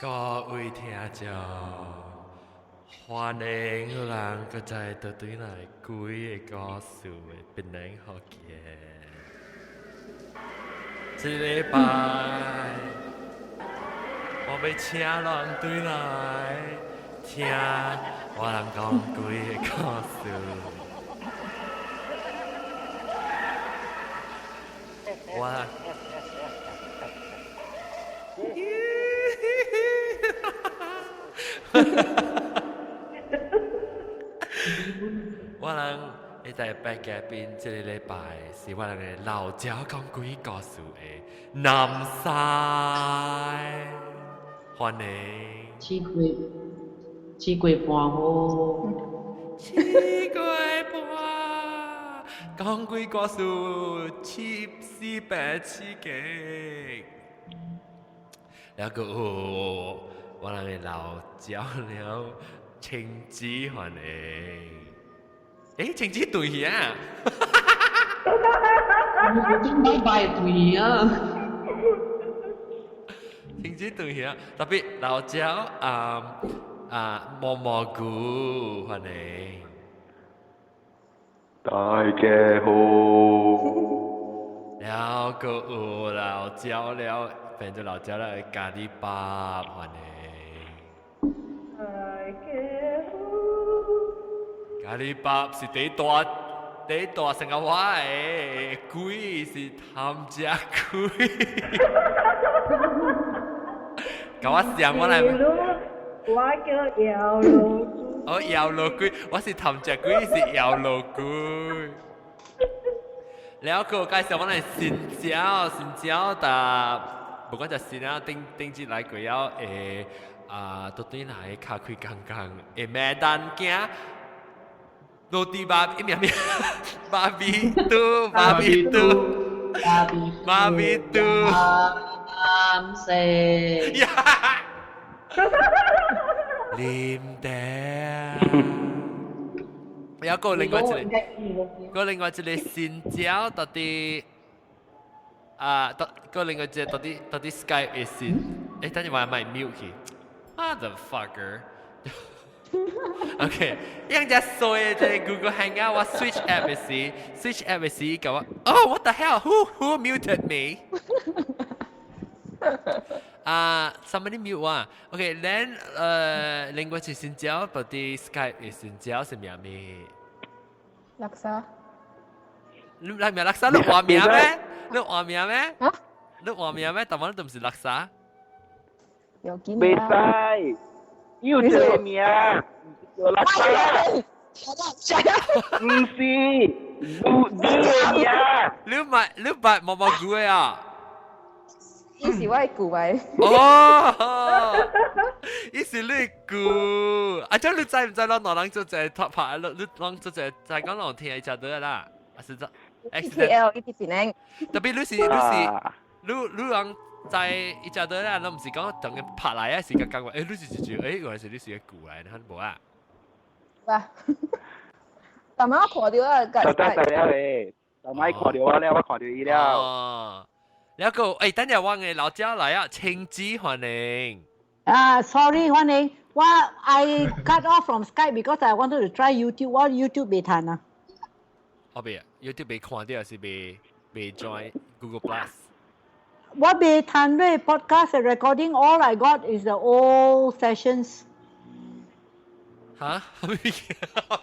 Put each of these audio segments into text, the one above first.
各位聽眾，歡迎咱閣再倒轉來鬼的故事的檳榔福建。這禮拜我欲請人轉來聽我人講鬼的故事。我。我人會在白嘉賓，這个禮拜是我人的老鳥講鬼故事的南西，歡迎。七月7月半好。7月半，講鬼故事，七四八七个。了閣有我人的老鳥了，青子歡迎。欸，青子對去啊！頂禮拜對啊。青子對去啊，特別老鳥啊啊毛毛菇歡迎。大家好。了閣有老鳥了，變做老鳥了，咖喱包歡迎。大家好。咖喱包是第一大，第一大成個我的鬼是貪食鬼。共我想我來。我叫搖羅鬼。哦，搖羅鬼，我是貪食鬼，是搖羅鬼。了閣介紹我來新椒，新椒但不管食新啊，頂頂節來過了會啊，倒轉來較開工工，會麥當囝。羅蒂爸，伊名名，芭比兔，芭比兔，芭比兔，三四，啉茶。還閣另外一个，閣另外一个新椒，到底啊，到閣另外一个到底 Skype 的新，欸，等陣我賣 mute 去，motherfucker。OK，樣只衰的這 Google Hangout 我 switch app 的時，switch app 的時，共我，Oh what the hell？Who muted me？啊，somebody mute 我。OK，then 另外一新椒，到底 Skype 的新椒是名咩？垃圾。你來名垃圾？你換名咩？你換名咩？啊？你換名咩？但我都毋是垃圾。有見袂使。有一個名，叫垃圾。毋是，你的名。你買你買毛毛菇的啊？伊是我的舊來。哦，伊是你舊。啊，這你知毋知咱兩人做這拍拍，你你攏做這在講人聽一隻得啦。啊是這。 KL 伊佇檳城。特別你是你是你你人。在伊隻對啦，攏毋是講等佢拍來啊，是講講話，欸，你是一隻，欸，原來是你是個舊來，你看無啊？哇！逐擺我看著啊，就得得了咧，逐擺看著我了，我看著伊了。哦，了閣，欸，等下我的老家來啊，青子歡迎。啊，sorry，歡迎。我 I cut off from Skype because I wanted to try YouTube。我 YouTube 袂彈啊。哦，袂，YouTube 袂看著，是袂袂 join Google Plus。我袂彈咧 podcast recording. All I got is the old sessions. 嚇？我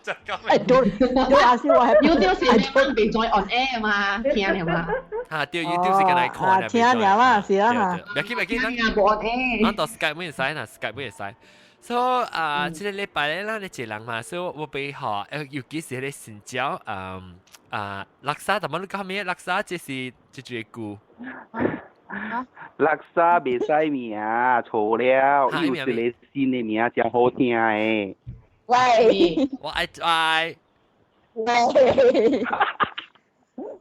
就講。哎，don't ask me what happened. YouTube 是袂再 on air 嘛，聽了嘛？嚇，對，YouTube 是敢來看啊，聽了嘛，是啊嚇。別緊別緊，咱無 on air。咱到 Skype 會使，若 Skype 會使。所以啊，這個禮拜咧，咱咧一人嘛，所以我欲予，尤其是彼個新椒，嗯啊，垃圾，但你講咩？垃圾這是這句句。垃圾袂使名，錯了，有一個新的名真好聽的。喂，我愛愛。喂，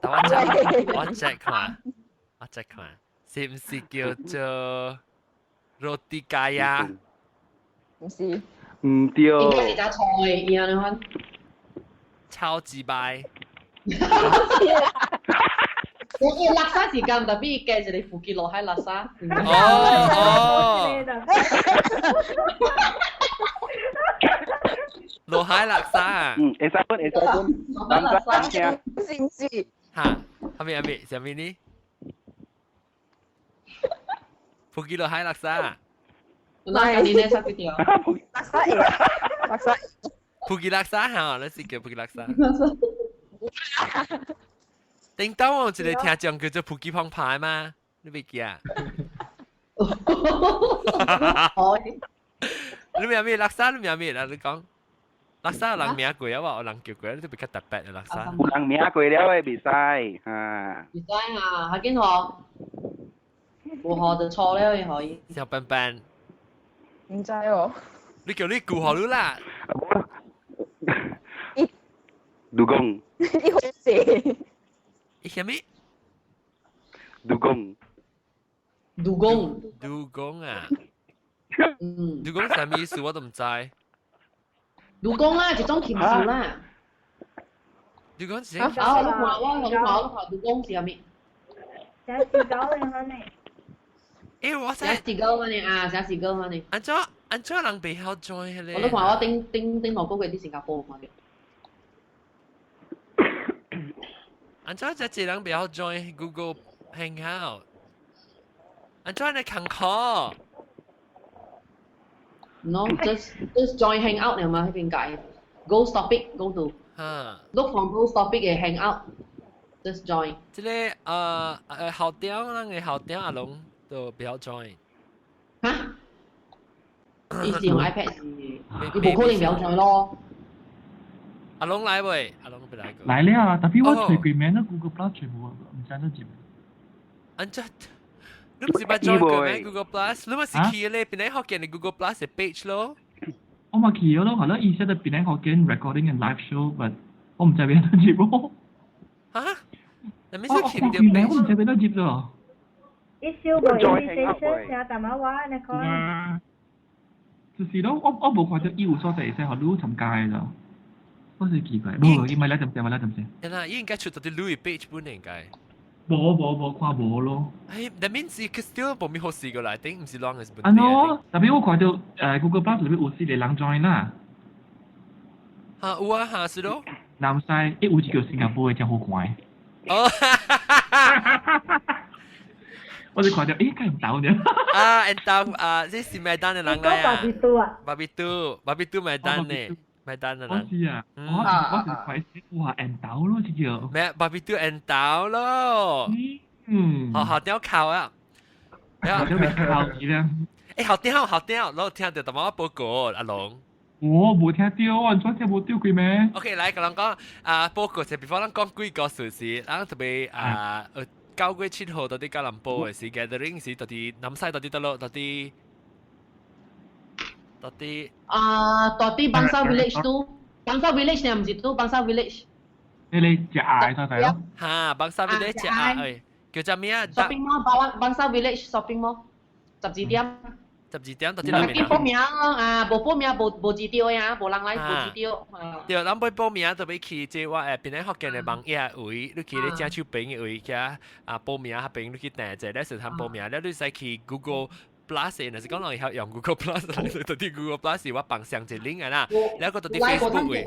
等我 check，我 check 看，我 check 看，是毋是叫做 roti kaya？毋是。毋對。應該是隻菜，伊按呢款。超級掰。伊垃圾時間特別計一個富吉羅海垃圾。哦哦，羅海垃圾啊！嗯，會使分，會使分，南西聽。是唔是？嚇，係咪係咪？啥物呢？富吉羅海垃圾。那你呢？啥幾條？垃圾會，垃圾。富吉垃圾嚇，你是叫富吉垃圾。頂當我有一個聽眾叫做富吉澎湃嘛，你袂記啊？你名咩？垃圾你名咩啦？你講垃圾有人名過啊？有人叫過，你都比較特別嘅垃圾。有人名過了的袂使嚇。袂使啊，哈緊學，無學就錯了，伊可以。小笨笨。唔知哦。你叫你顧學你啦。杜公。伊好勢。伊啥物？杜公。杜公。杜公啊。嗯。杜公啥物意思我都唔知。杜公啊，一種禽獸啦。杜公是？啊，我看我看我看杜公是啥物？寫字狗嚟可能。欸，我寫字狗可能啊，寫字狗可能。按怎按怎人袂曉 join 彼個？我都看我頂頂頂落個月佇新加坡看著。按怎這濟人袂曉 join Google Hangout？按怎你艱苦？ No, just join Hangout 了嘛，彼邊解。Go topic, go to. Look for go topic 的 Hangout. Just join. 這個校長，咱的校長阿龍都袂曉 join。哈？伊是用 iPad 是，伊無可能袂曉 join 咯。阿龍來未？阿龍未來過。來了，特別我揣過名，那 Google Plus 揣無，毋知怎入。按怎？你毋是捌 join 過咩 Google Plus？你嘛是去咧，邊個學見的 Google Plus 的 page 咯？我嘛去咯，可能伊寫的邊個學見 recording and live show，but 我毋知邊怎入咯。哈？你咪是去到 page？我毋知邊怎入咗。伊收無 invitation，成淡仔話你看。就是咯，我無看到伊有所在會使予你參加的咯。我是奇怪，無伊咪來陣時，咪來陣時。啊，伊應該出到啲你 page 本應該。無無無看無咯。哎，that means 伊 still 無咪好試過來，頂毋是啷個是問啊喏，特別我看到Google Plus 裏面有四個人 join 啦。嚇有啊嚇是咯。南西伊有一個新加坡的真好看。哦，我就看到，欸，敢𪜶兜呢？啊，𪜶兜啊，這是麥當的人來啊。巴比杜啊。巴比杜，巴比杜麥當呢？麥當的人。我是啊，我是看哇，𪜶兜咯，這叫。咩？巴比杜𪜶兜咯。嗯。好好屌靠啊！好屌未靠你啦。欸，好屌好屌，我聽到淡薄仔報告阿龍。我無聽到，我怎聽無到過咩？OK，來，共人講啊，報告就比方咱講幾個事實，咱特別啊，9月7號到底吉隆坡的是 gathering 是到底南西到底佗落到底到底啊，到底 Bangsar Village 都 Bangsar Village 呢，毋是都 Bangsar Village。你食鸭所在咯？哈，Bangsar Village 食鴨，哎，叫做咩啊？Shopping mall，Bangsar Village Shopping Mall，12點。 12點到這裡面。報名啊，無報名無無資料呀，無人來無資料。對，咱欲報名就欲去這我邊咧福建的網頁位，你去咧正手邊的位遐啊報名彼邊你去訂者，你是通報名，了你使去 Google Plus，若是講人會曉用 Google Plus，來到佇 Google Plus 我放上一 link 啊啦，了閣到佇 Facebook 位。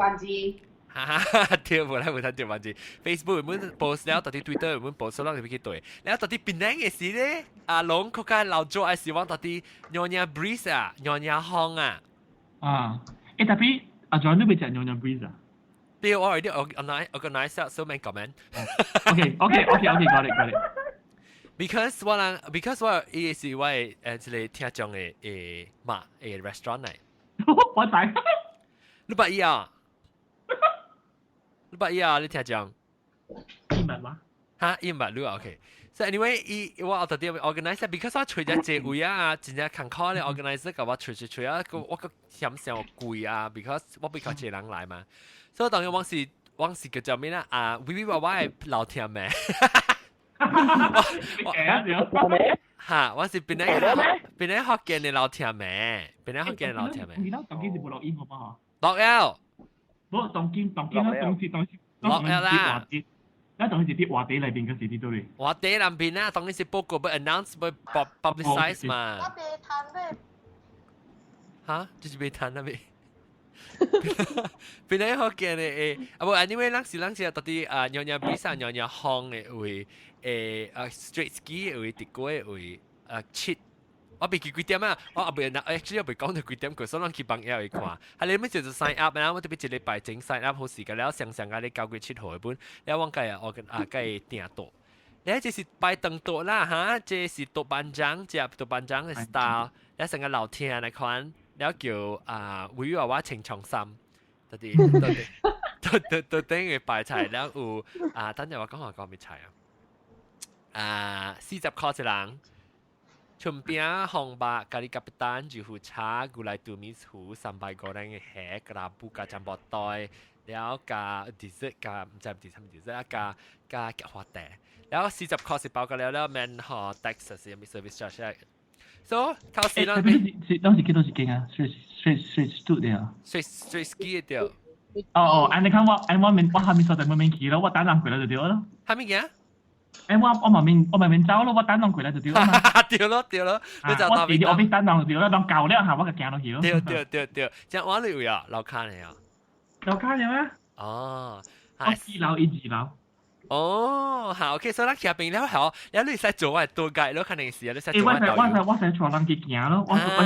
哈哈，對，無來無通著番字。Facebook 本 post 了，到佇 Twitter 本 post 了，入去對。了到佇檳城的時咧，阿龍閣較老早的時，我到佇 Nyonya Breeze 啊，Nyonya 風啊。啊，欸，特別阿 John 你欲食 Nyonya Breeze 啊？對，我 already organize so many comment。 OK，got it。 Because 我人，because 我伊是我的一個聽眾的媽的 restaurant 來。我知。你捌伊啊？你捌伊啊？你聽眾？伊捌嗎？哈，伊毋捌你 OK。So anyway，伊我特別 organize because 我揣只這位啊，真正艱苦咧 organize 共我揣揣揣啊，我閣嫌傷貴啊，because 我比較濟人來嘛。所以當然我是叫做咩啦？啊，微微娃娃的老聽咩？哈，我是邊個邊個福建的老聽咩？邊個福建的老聽咩？你那當今是無錄音好不好？錄了。無當今當今當時當時錄了啦。咱當時佇話題內邊，嗰時佇佗位？話題內邊啊，當然是報告欲 announce 欲 publicize 嘛。我袂趁咧。嚇，就是袂趁啊未？本來好見的誒，啊無，anyway，咱是到底啊，娘娘比賽娘娘風的位，啊，Straits Quay 的位，佇過的位，啊七。我袂記幾點啊，我也袂，actually 我袂講到幾點，佢所以咱去幫伊會看。係你咪就 sign up 啦，我特別一禮拜前 sign up 好時間了，上上個你9月7號的本，了我計啊，我啊計訂桌。你這是擺長桌啦，哈，這是桌班長，這桌班長的 style，了成個樓廳來看，了叫啊，圍娃娃穿長衫，到底到底到到到頂嘅擺菜，了有啊，等陣我講話講咩菜啊？啊，40箍一人。春餅、紅肉、咖喱咖蛋、豆腐茶、牛奶杜米糊、三百個人嘅蝦、加布加醬包袋，了加 dessert 加毋知毋知啥物 dessert 啊，加加菊花茶，了40箍是包個了了免予 tax 是啥物 service charge。So 頭先咱是當時幾多時間啊？水 studio。水水 ski 對。哦哦，按你看我，按我面我下面所在冇免去咯，我等人過來就對咯。蝦米件？欸，我嘛免走咯，我等人過來就對啦嘛。對咯對咯，你就我佇我邊等人就對啦，當夠了下我就行落去咯。對對對對，這我你有啊，樓跤的啊。樓跤的咩？哦，我四樓伊二樓。哦，好，OK，所以咱去邊了後，了你會使做我的 tour guide 咯，肯定是啊，你使做我導遊。我使帶人去行咯，我使帶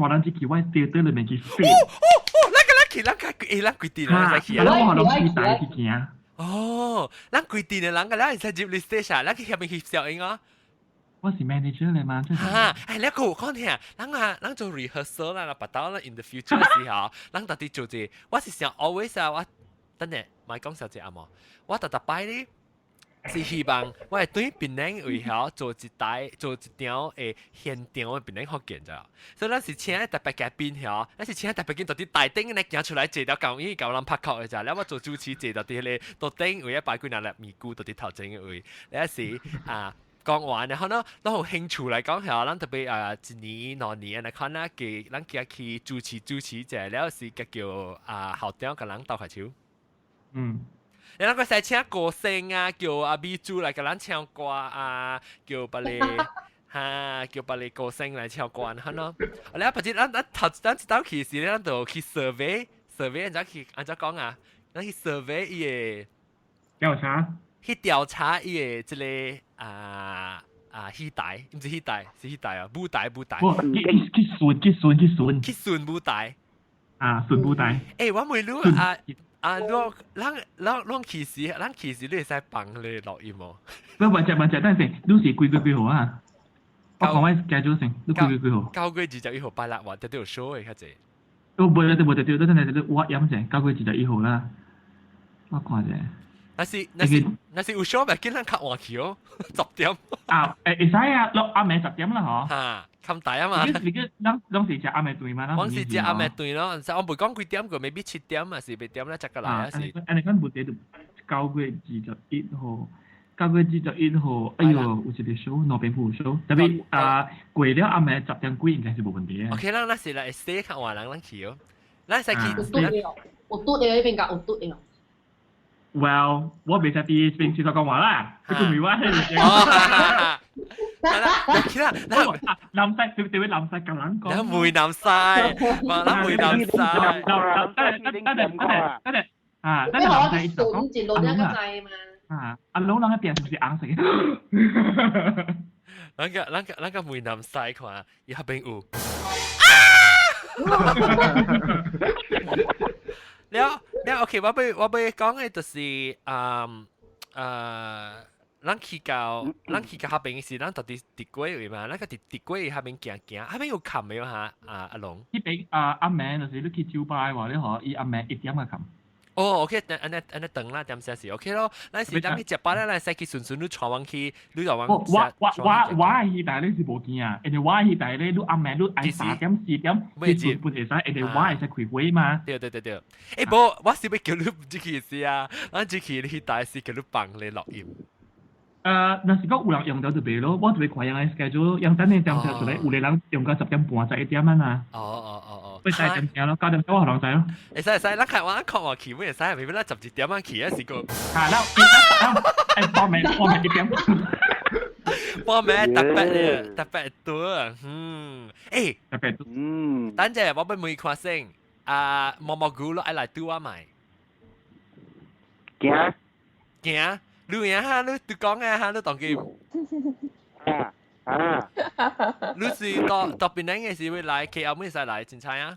人去我吊吊裏面去飛。哦哦哦，咱個咱去，咱個欸，咱規定人使去啊。我攏去帶去行。哦，咱規定的人個，咱會使入嚟 station，咱去遐邊翕相影哦。我是 manager 嚟嘛，哈，哎，你個有講聽，咱啊，咱做 rehearsal 啦，別到啦 in the future 時候，咱到底做這，我是想 always 啊，我等下莫講小姐阿無，我逐逐擺咧是希望我會對檳城位曉做一台做一場會現場的檳城福建咋，所以咱是請特別嘉賓曉，咱是請特別嘉賓到佇台頂咧行出來坐到舊，因為舊人拍殼的咋，了我做主持坐到佇彼個桌頂位擺幾若粒咪菇到佇頭前的位，了是啊。講完，然後呢，咱有興趣來講下，咱特別啊一年兩年來看啦，給咱加去主持主持者，了是叫叫啊校長共人鬥下手。你咱個使請歌星啊，叫阿美珠來共咱唱歌啊，叫別個哈，叫別個歌星來唱歌，好喏。我哋不知咱咱頭咱一道去時，咱就去 survey survey，按怎去按怎講啊？咱去 survey 伊個調查，去調查伊個這個啊戲台，毋是戲台，是戲台啊，舞台舞台。去去順去順去順。去順舞台。啊，順舞台。欸，我問你啊啊，你咱咱咱其實咱其實你會使放咧錄音無？不，問隻問隻，等陣，你是幾月幾號啊？我講我 schedule 先，你幾月幾號？ 9月21號拜六，我佇有 show 的較濟。哦，無對無對對，等陣等我飲者，9月21號啦。我看者。若是有 show 咪叫咱較晚去哦，10點。啊，會會使啊，落暗暝10點啦，嗬。哈，較大啊嘛。你你咱攏是食暗暝頓嘛？我是食暗暝頓咯，我袂講幾點個，maybe 7點啊，是8點啦，才過來啊是。按呢講問題就9月21號，九月二十一號，哎喲，有一個 show，兩邊有 show，特別啊過了暗暝10點幾應該是無問題的。 OK，咱咱是來 stay 較晚人咱去哦，咱使去。有拄的哦，有拄的彼邊甲有拄的哦。 Well，我袂使佇邊廁所講話啦，這個唔係我。哦，去啦，南西對對，南西夠人講。咱袂南西，嘛咱袂南西。等等等等等等啊！等下南西就講阿龍啊，啊，阿龍人嘅電是唔是紅色嘅？咱個梅南西看，伊遐邊有。了了，OK，我欲講的就是，嗯，咱去到遐邊時，咱到底佇過位嘛？咱個佇過遐邊行行，遐邊有崁沒有哈？啊，阿龍。彼邊啊，暗暝就是你去酒吧的話，你嗬，伊暗暝1點就崁。哦，OK，按呢按呢等啦，點先是 OK 咯。咱是咱去食飽咧，咱使去順順你帶阮去，你帶阮。我彼台咧是無見啊，因為我彼台咧，你暗暝你愛3點4點，你順本會使，因為我會使開會嘛。對對對對，欸無，我是欲叫你入去時啊，咱入去彼台是叫你放咧錄音。若是講有人用到就袂咯，我就欲看人的 schedule，人等下點出來，有個人用到10點半、11點啊嘛。哦哦哦哦。會使點聽咯，9點我學堂仔咯。會使會使，咱看我看我去，會使，未必咱11點啊去啊是個。啊，咱誒，報名報名1點。報名特別特別多，嗯，誒，特別多，嗯。等陣我欲問看先，啊，毛毛菇咯，愛來拄我買。行。行，你有影哈？你拄講啊哈？你當機。啊啊！你是到到邊兩個時會來？KL 咩時來？真彩啊！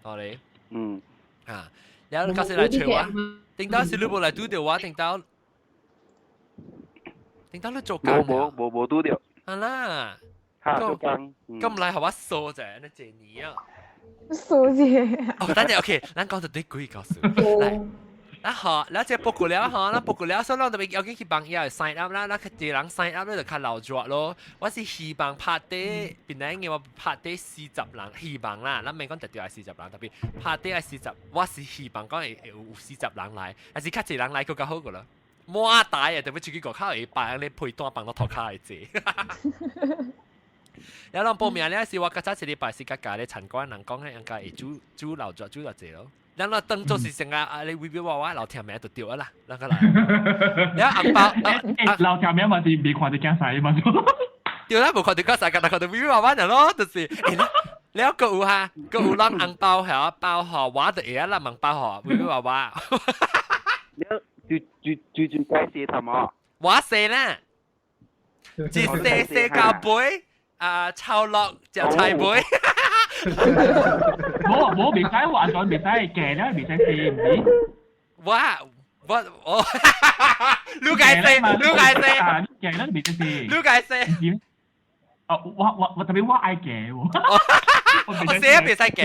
哦你，嗯，啊，然後你到時來找我，頂到時你無來拄著我，頂到頂到你做工。無無無拄著。啊啦，哈做工，咁來予我掃者，你這年啊。掃者。哦，等陣 OK，咱講到對鬼故事。來。啊好，咱這報過了吼，咱報過了，所以咱特別要緊去幫伊 sign up 啦，咱較濟人 sign up 咧就較老熱咯。我是希望拍底，本來嘅我拍底四十人，希望啦，咱免講特別愛四十人，特別拍底愛四十，我是希望講會有四十人來，還是較濟人來閣較好個啦。滿大啊，特別出去外口會擺咧配單放到塗跤會濟。然後報名咧是我較早一禮拜是較教咧參觀人講咧，應該會煮煮老熱煮偌濟咯。咱若當做是成啊啊！你微微娃娃留聽名就對啊啦，咱個來。你紅包啊，留聽名嘛是未看到驚死嘛？對啦，無看到驚死，但看到微微娃娃就咯，就是。了閣有哈，閣有人紅包嚇包予，我就會啊，咱問包予微微娃娃。了，最最最最解釋頭毛。我說啦，一細細到尾啊，抄落食菜尾。冇冇未使話咗，未使夾咧，未使試唔是？我我我，你解釋，你解釋，夾咧未使試，你解釋。哦，我我我特別我愛夾喎。我寫未使夾。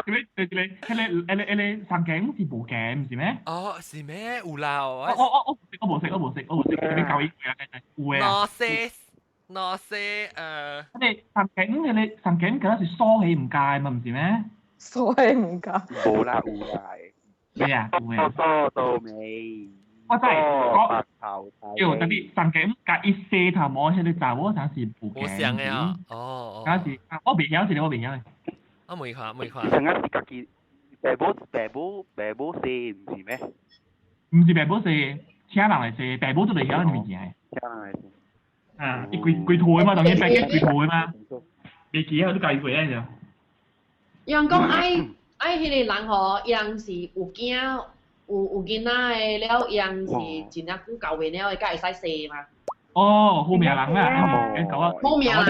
對對對，迄個迄個迄個上鏡是無夾，唔是咩？哦，是咩？有啦。我我我我無食，我無食，我無食，特別教伊過啊，有誒。喏西。那些誒，佢哋上鏡佢哋上鏡嗰陣是梳起唔界嘛，唔是咩？梳起唔界。冇啦，有啦。咩啊？有嘅。梳到未？我真係講，叫特別上鏡隔一洗頭毛，迄個查某啥是無無相嘅啊！哦哦。嗰時我未曉，是我未曉嘅。我未看，未看。上個是家己爸母爸母爸母洗唔是咩？唔是爸母洗，請人來洗，爸母都未曉呢物件。請人來洗。啊！伊規規套的嘛，當然白嘅規套的嘛，未記啊，都教伊過啊就。伊人講愛愛彼個人吼，伊人是有囝有有囡仔的了，伊人是真正久交袂了的，才會使生嘛。哦，好命人啊！好命人，好命人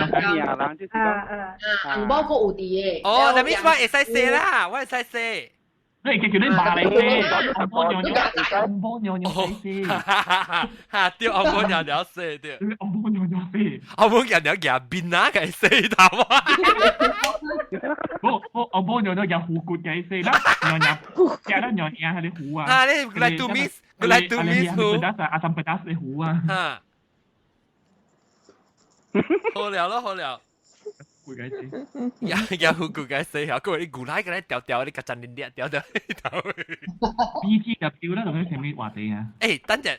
就是講啊啊，紅包閣有佇的。哦，那咪我會使生啦，我會使生。你叫叫你媽嚟生，紅包娘娘，紅包娘娘生。哈，對，紅包娘娘生對。紅包娘娘生。紅包娘娘夾面啊，佢生頭啊。無無，紅包娘娘夾虎骨嘅生啦，娘娘夾啦娘娘係啲虎啊。啊，你來 to miss，來 to miss 虎。阿三不打死虎啊。哈。好了咯，好了。骨解死，呀呀，好骨解死嚇！各位你牛奶個咧掉掉，你個真練掉掉掉。 B T 就掉啦，同佢前面話題啊。誒，等陣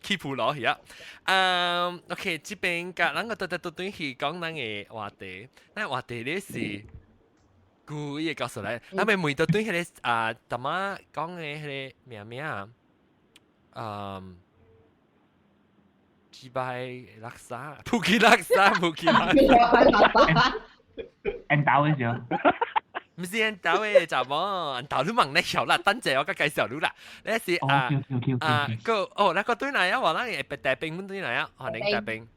起鋪攞去啊。嗯，OK，這邊甲咱個對對對對去講咱個話題，咱話題咧是故意告訴來，咱咪問到對彼個啊，淡仔講的彼個名名啊，嗯。幾擺垃圾，普吉垃圾，普吉垃圾。按豆的時候，毋是按豆的查某，按豆你問你曉啦，等陣我甲介紹你啦。你是啊啊個哦，那個對來啊，話咱會大兵對來啊，歡迎大兵。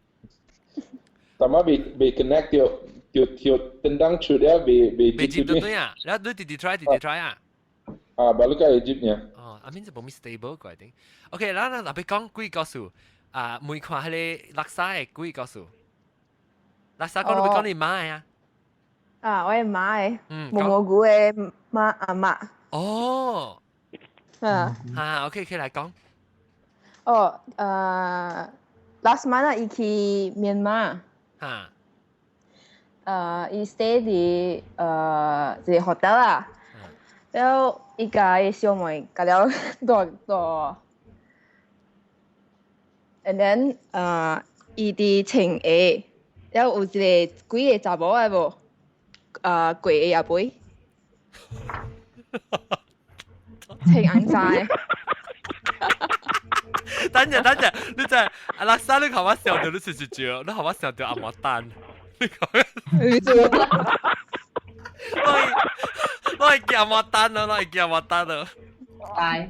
淡仔未未 connect 到，就就等等出了未未未接到對啊，然後你直直 try 直直 try 啊。啊，把你個會接呢？哦，阿面就無咪 stable 個定。OK，咱咱特別講幾個數。啊，每看彼個垃圾的幾個故事，垃圾講你欲講你媽的啊？啊，我的媽的，毛毛菇的媽阿媽。哦，啊，啊，OK，可以來講。哦，last month 啊，伊去緬馬。哈。伊 stay 佇一個 hotel 啦。然後伊共伊小妹共了大大。And then 伊佇床下，了有一個幾個查某的無，過下夜杯。穿紅衫。等陣等陣，你真係阿拉莎，你頭我想到你是是笑，你頭我想到阿莫丹，你講。你做？我係叫阿莫丹咯，我係叫阿莫丹咯。係。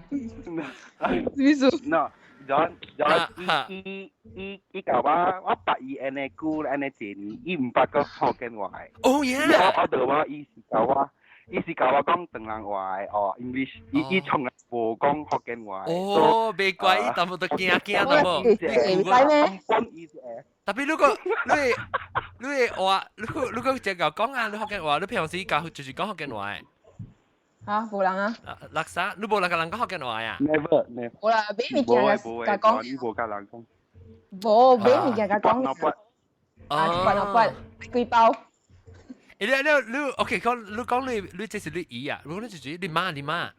你做？No。John John，伊伊伊伊教我，我捌伊按呢久按呢一年，伊毋捌講福建話。 Oh yeah！我我就話伊是教我，伊是教我講唐人話哦，English，伊伊從來無講福建話。哦，袂怪伊淡薄都驚驚淡薄。會使咩？特別如果你你話，如果只個講啊，你福建話，你平時教就是講福建話。嚇，無人啊！垃圾，你無人共人講福建話啊？Never, never。無啦，買物件共講。你無共人講。無買物件共講。啊，一罐兩罐，幾包。你你你，OK，講你講你你這是你姨啊？如果你就是你媽，你媽。啊，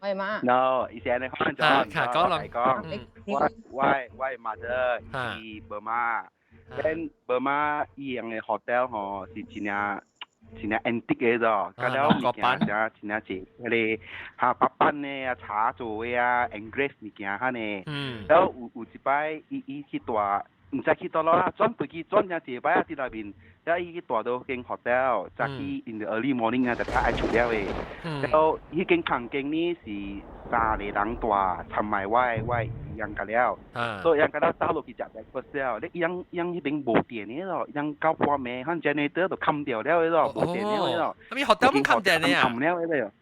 我媽。 No，伊是按呢款就講啦，講。我我我 mother 是 Burma，then Burma 伊樣的 hotel 吼是真正真正 antique 的咗，佮了物件真真正濟，彼個哈白板的啊，茶做的啊，engrave 物件哈呢。了有一擺，伊伊去蹛，毋知去佗落啦，轉飛機轉誠濟擺啊，佇內面，了伊去蹛到間 hotel，早起 in the early morning 啊，就較愛出了的。了彼間房間呢是三個人蹛，參埋我的我的姨翁佮了，所以𪜶佮了走落去食 breakfast 了，你𪜶𪜶彼邊無電的咯，𪜶到半暝，反正 generator 都冚掉了的咯，無電了的咯。啊，咪 hotel 冇冚電的啊？冚了的咯。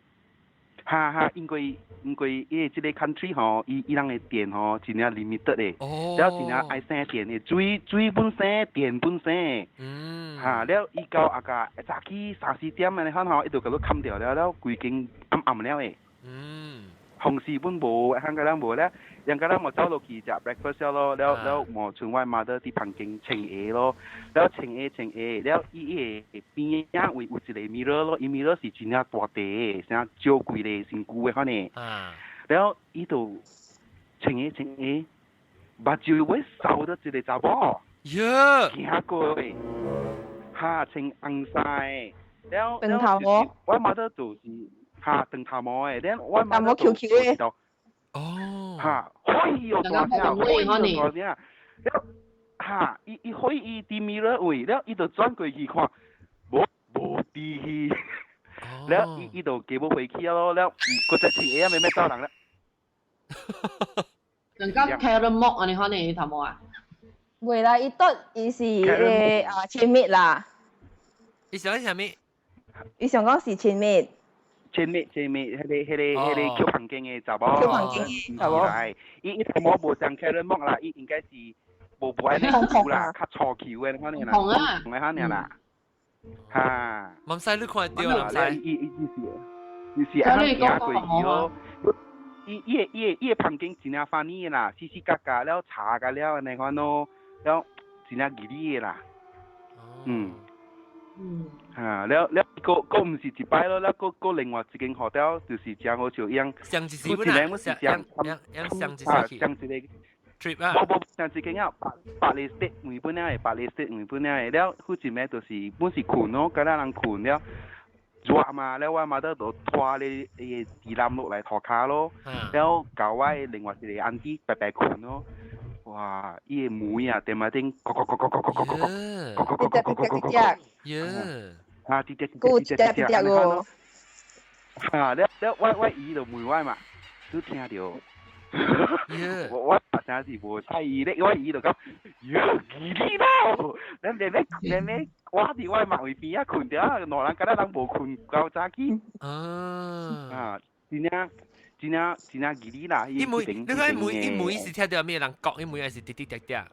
哈哈，因為因為伊這個 country 吼，伊伊人的電吼真正 limited 的，了真正愛省電的，水水本省，電本省。哈，了伊到啊個早起三四點按呢款吼，伊就共你冚掉了，了規間暗暗了的。風勢本無，香港人無咧，人家咱無走落去食 breakfast 咯，了了無賰我 mother 佇房間穿鞋咯，了穿鞋穿鞋，了伊伊個邊仔位有一個 mirror 咯，伊 mirror 是真正大塊的，啥照規個身軀的款呢。了伊就穿鞋穿鞋，目睭尾掃著一個查某，行過的，哈穿紅衫的，了了就是我 mother 就是哈長頭毛的，了我 mother 翹翹的。哦，哈，可以哦，大聲，可以大聲，了，哈，伊伊可以佇 mirror 位，了，伊就轉過去看，無無佇去，了，伊伊就加無回去咯，了，閣再穿鞋仔欲走人啦。人家 Karen Mok 啊，你看你頭毛啊？袂啦，伊倒伊是個啊親密啦。伊想啥物？伊想講是親密。親密親密，彼個彼個彼個抾房間的查某，抾房間的查某。伊伊頭毛無像 Karen Mok 啦，伊應該是無無按呢球啦，較粗球的款啦，紅啊，紅的款啦。哈。毋使你看著啦，毋使。伊伊伊是，伊是按呢行過去咯。伊伊個伊個伊個房間真正 funny 的啦，死死角角了查甲了按呢款咯，了真正義理的啦。嗯。哈，了了，閣閣毋是一擺咯，了閣閣另外一間 hotel 就是誠好笑，樣上一時本啊，上樣上一時上一個 trip 啊，無無上一間啊，百百里 state 位本仔的，百里 state 位本仔的，了好一暝就是本是睏咯，敢若人睏了熱嘛，了我媽就拖咧伊個地毯落來塗跤咯，了共我的另外一個 auntie 排排睏咯。哇！伊個門啊，電話頂，咕咕咕咕咕咕咕咕咕咕咕咕咕咕咕咕，耶！啊，滴滴滴滴滴滴滴喎！啊，了了，我我姨就問我嘛，都聽著。我我真是無睬伊咧，我姨就講，喲，記你咯！你你你你你，我佇我媽位邊仔睏著，兩人敢若人無睏夠早起。啊，真正。真正真正義理啦！伊門，你講伊門，伊門是聽著咩人講？伊門還是滴滴答答？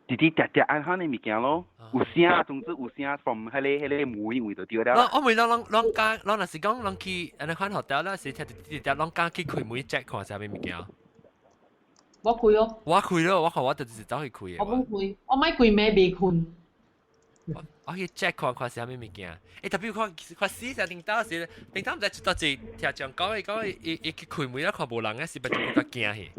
滴滴答答按款的物件咯，有聲，總之有聲，從彼個彼個門位就對了。我問攏攏攏敢，攏若是講攏去按呢款 hotel 啦，是聽著滴滴答，攏敢去開門 check 看啥物物件？我開哦。我開咯，我看我就是走去開的。我無開，我莫規暝袂睏。我去 check 看看是啥物物件。欸，特別看看死成頂頭時，頂頭毋知出到一聽講講伊講伊伊去開門啊，看無人啊，是不是就較驚去？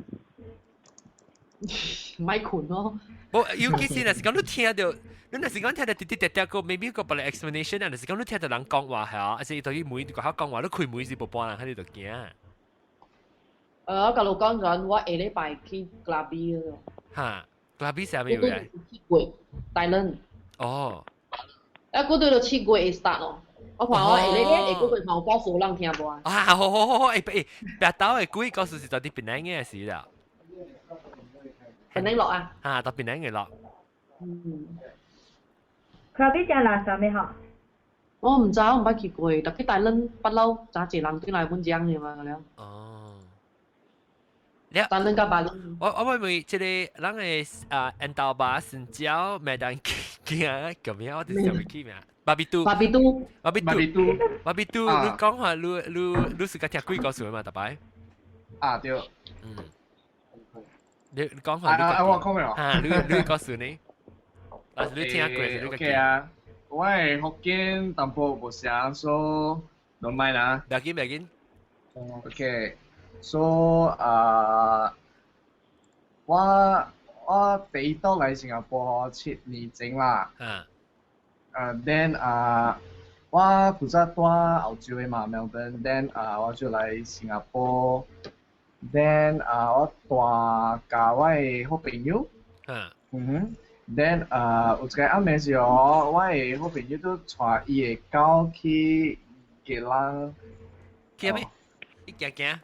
莫睏咯。無，尤其是若是講你聽著，你若是講聽到滴滴滴滴個，maybe 個別 explanation 啊，就是講你聽到人講話係啊，還是對於門個口講話，你開門是無半人喺你度驚。我甲你講咗，我下禮拜去 Krabi 咯。嚇，Krabi 啥物嘢？7月，大輪。哦。啊，嗰對就7月會 start 咯。我看我下禮下個月冇告訴人聽無啊？啊，好好好好，誒誒，白豆的鬼故事是到佇檳城的時啦。檳城落啊？啊，到檳城的落。嗯。 Krabi 正垃圾咩嗬？我唔知，我毋捌去過，特別大輪不嬲，真濟人對來阮講的嘛，了。哦。大輪佮巴厘。我我問這個人的啊，緣投巴新蕉麥當驚咁樣，我就是想袂起名。巴比杜。巴比杜。巴比杜。巴比杜，你講話你你你是佮聽鬼故事嘛？逐擺。啊對。嗯。你講話。啊啊！我講了。啊，你故事呢？啊，你聽過是你 OK 啊，我的福建淡薄無啥，所以攏莫啦。不要緊，不要緊。 OK，so 啊，我第一道來新加坡7年前啦。嗯。 Then 啊，我古早住澳洲的嘛，Melbourne，then 啊，我就來新加坡，then 啊，我帶佮我的好朋友。嗯哼。then 啊，有一個暗暝時哦，我的好朋友都帶伊的狗去吉蘭。去咩？去行行。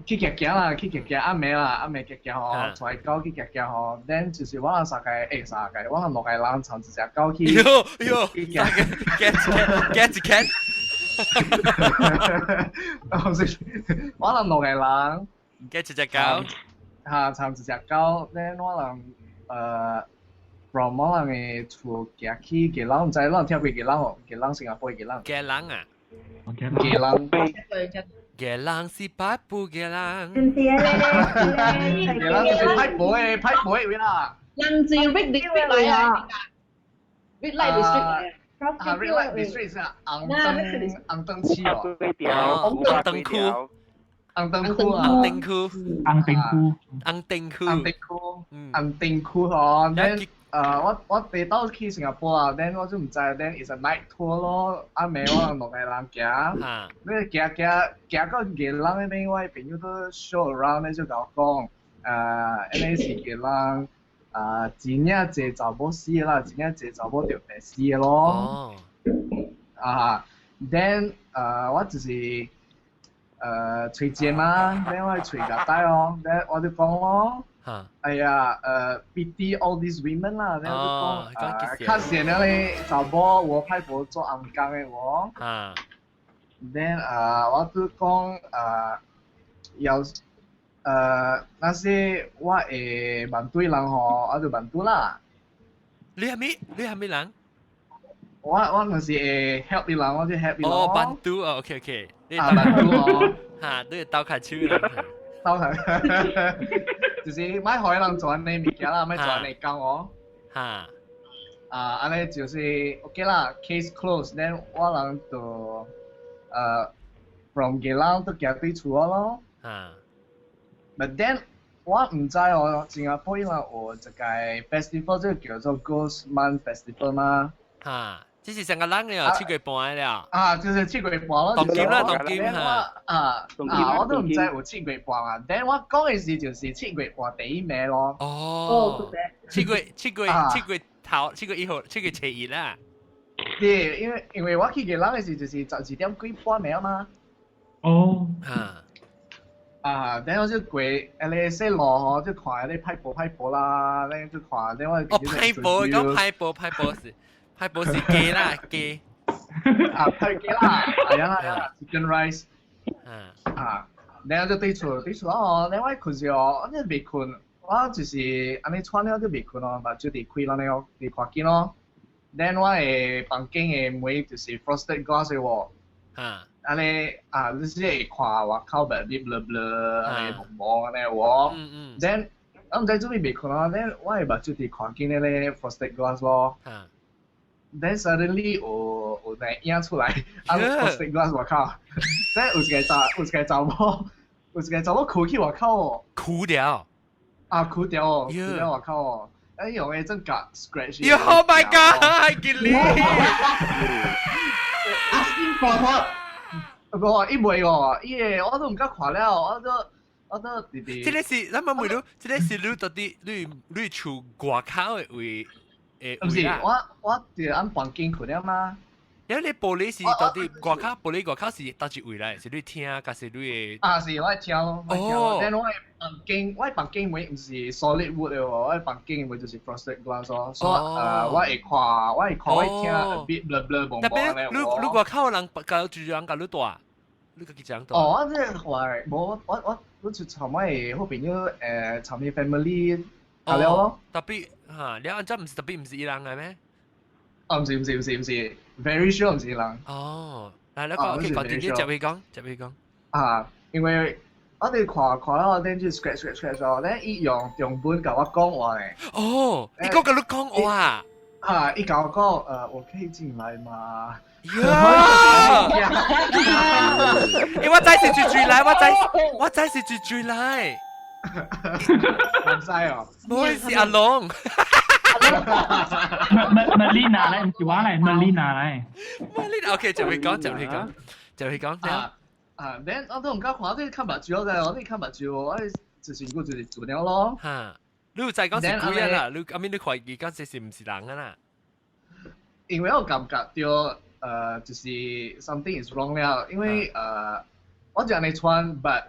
去行行啦，去行行暗暝啦，暗暝行行吼，帶狗去行行吼，then 就是我人三個，欸三個，我人六個人摻一隻狗去。喲喲，get get get。我是我人六個人，get 一隻狗。嚇，摻一隻狗，then 我人from 我人的厝行去吉朗，毋知咱有聽過吉朗無？吉朗新加坡的吉朗。吉朗啊？吉朗。吉朗是八步吉朗。唔是啊，吉朗就是派布的，派布的位啦。人是 Red District 來啊，Red Light District 來啊。啊，Red Light District 是紅燈紅燈區哦。紅燈區。紅燈區啊。紅燈區。紅燈區。紅燈區。紅燈區。紅燈區吼，then 我第到去新加坡啊，then 我就毋知，then is a night tour 咯，暗暝我人六個人行，你行行行到吉朗那邊，我的朋友都 show around 咧就共我講，彼個是吉朗，啊，真正濟查某死啦，真正濟查某著病死的咯。啊，then 我就是揣錢嘛，then 我揣夾帶哦，then 我就講咯。哎呀，pity all these women 啦，然後就講，較善了咧，查某我派婆做紅工的喎。Then 我就講，要，那些我會反對人吼，我就反對啦。你係咩？你係咩人？我若是會 help 伊人，我就 help 伊人。哦，反對哦，OK OK。啊，反對哦。嚇，你係鬥卡手啦。鬥卡。就是莫予人做按呢物件啦，莫做按呢工哦。啊，按呢就是 OK 啦，case closed。then 我人就from 吉朗都行對厝咯。But then 我毋知哦，新加坡伊人有一個 festival 就叫做 Ghost Month Festival 嘛。嚇，這是上個人了，7月半了。啊，就是七月半咯。當今啦，當今嚇。啊啊！我都毋知有七月半啊。then 我講的是就是七月半第一暝咯。哦。七月7月頭，7月1號，7月初1啦。對，因為我去吉朗的時就是12點幾半暝嘛。哦。嚇。啊，then 我就過，迄個細路吼，就看彼個派婆派婆啦，then 就看，then 我哦，派婆，講派婆派婆是。派婆是雞啦，雞。啊，派雞啦，係啊係啊，chicken rice。啊，然後就對厝對厝哦，然後我睏時哦，我真未睏，我就是按呢喘了就未睏咯，目睭直開了呢，直看見咯。then 我的房間的門就是 frosted glass 的喎。按呢啊，你是會看外口白啲 blur blur，按呢蒙蒙按呢喎。Then 我毋知做咩未睏咯，then 我的目睭直看見彼個 frosted glass 咯。Then suddenly 有那影出來，啊 frosted glass 外口，then 有一個查某，有一個查某跍去外口哦。跍掉。啊，跍掉哦，跍掉外口哦。用嘅真夾 scratch。 Oh my god！見你 Asking for help。無，伊袂喎，伊個我都毋敢看了，我都直直。這個是，咱問問你，這個是你到底你厝外口的位？毋是，我佇按房間睏了嘛。因為你玻璃是到底外口玻璃外口是佗一位來？是你聽，還是你的？啊，是我聽咯，我聽咯。但我房間我房間門毋是 solid wood 的喎，我房間門就是 frosted glass 咯，所以我會看，我會聽 a bit blur blur 蒙蒙咧。你你外口的人共住人共你住？你家己一人住？哦，我這話無我就尋我的好朋友尋伊 family 下了咯。 Tapi 哈，你按怎毋是 tapi 毋是伊人的咩？啊，毋是毋是毋是毋是，very sure 毋是伊人。哦，來你講，OK，講點點接去講，接去講。啊，因為我哋看看了，then 就 scratch scratch scratch 咯，then 伊用中文共我講話咧。哦，伊講共你講話。啊，伊共我講，我可以進來嗎？呀！欸，我知是住住來，我知是住住來。唔知哦。唔好意思，阿龍。 Melina 來，毋是我來，Melina 來。 Melina，OK，就會講，就會講，就會講。啊啊，then 我都毋敢看，我看目睭咧，我看目睭，我就是我就是做了咯。哈，你有知講是鬼啊啦？你阿面你懷疑講這是毋是人啊啦？因為我感覺到，就是 something is wrong 了，因為我就按呢穿，but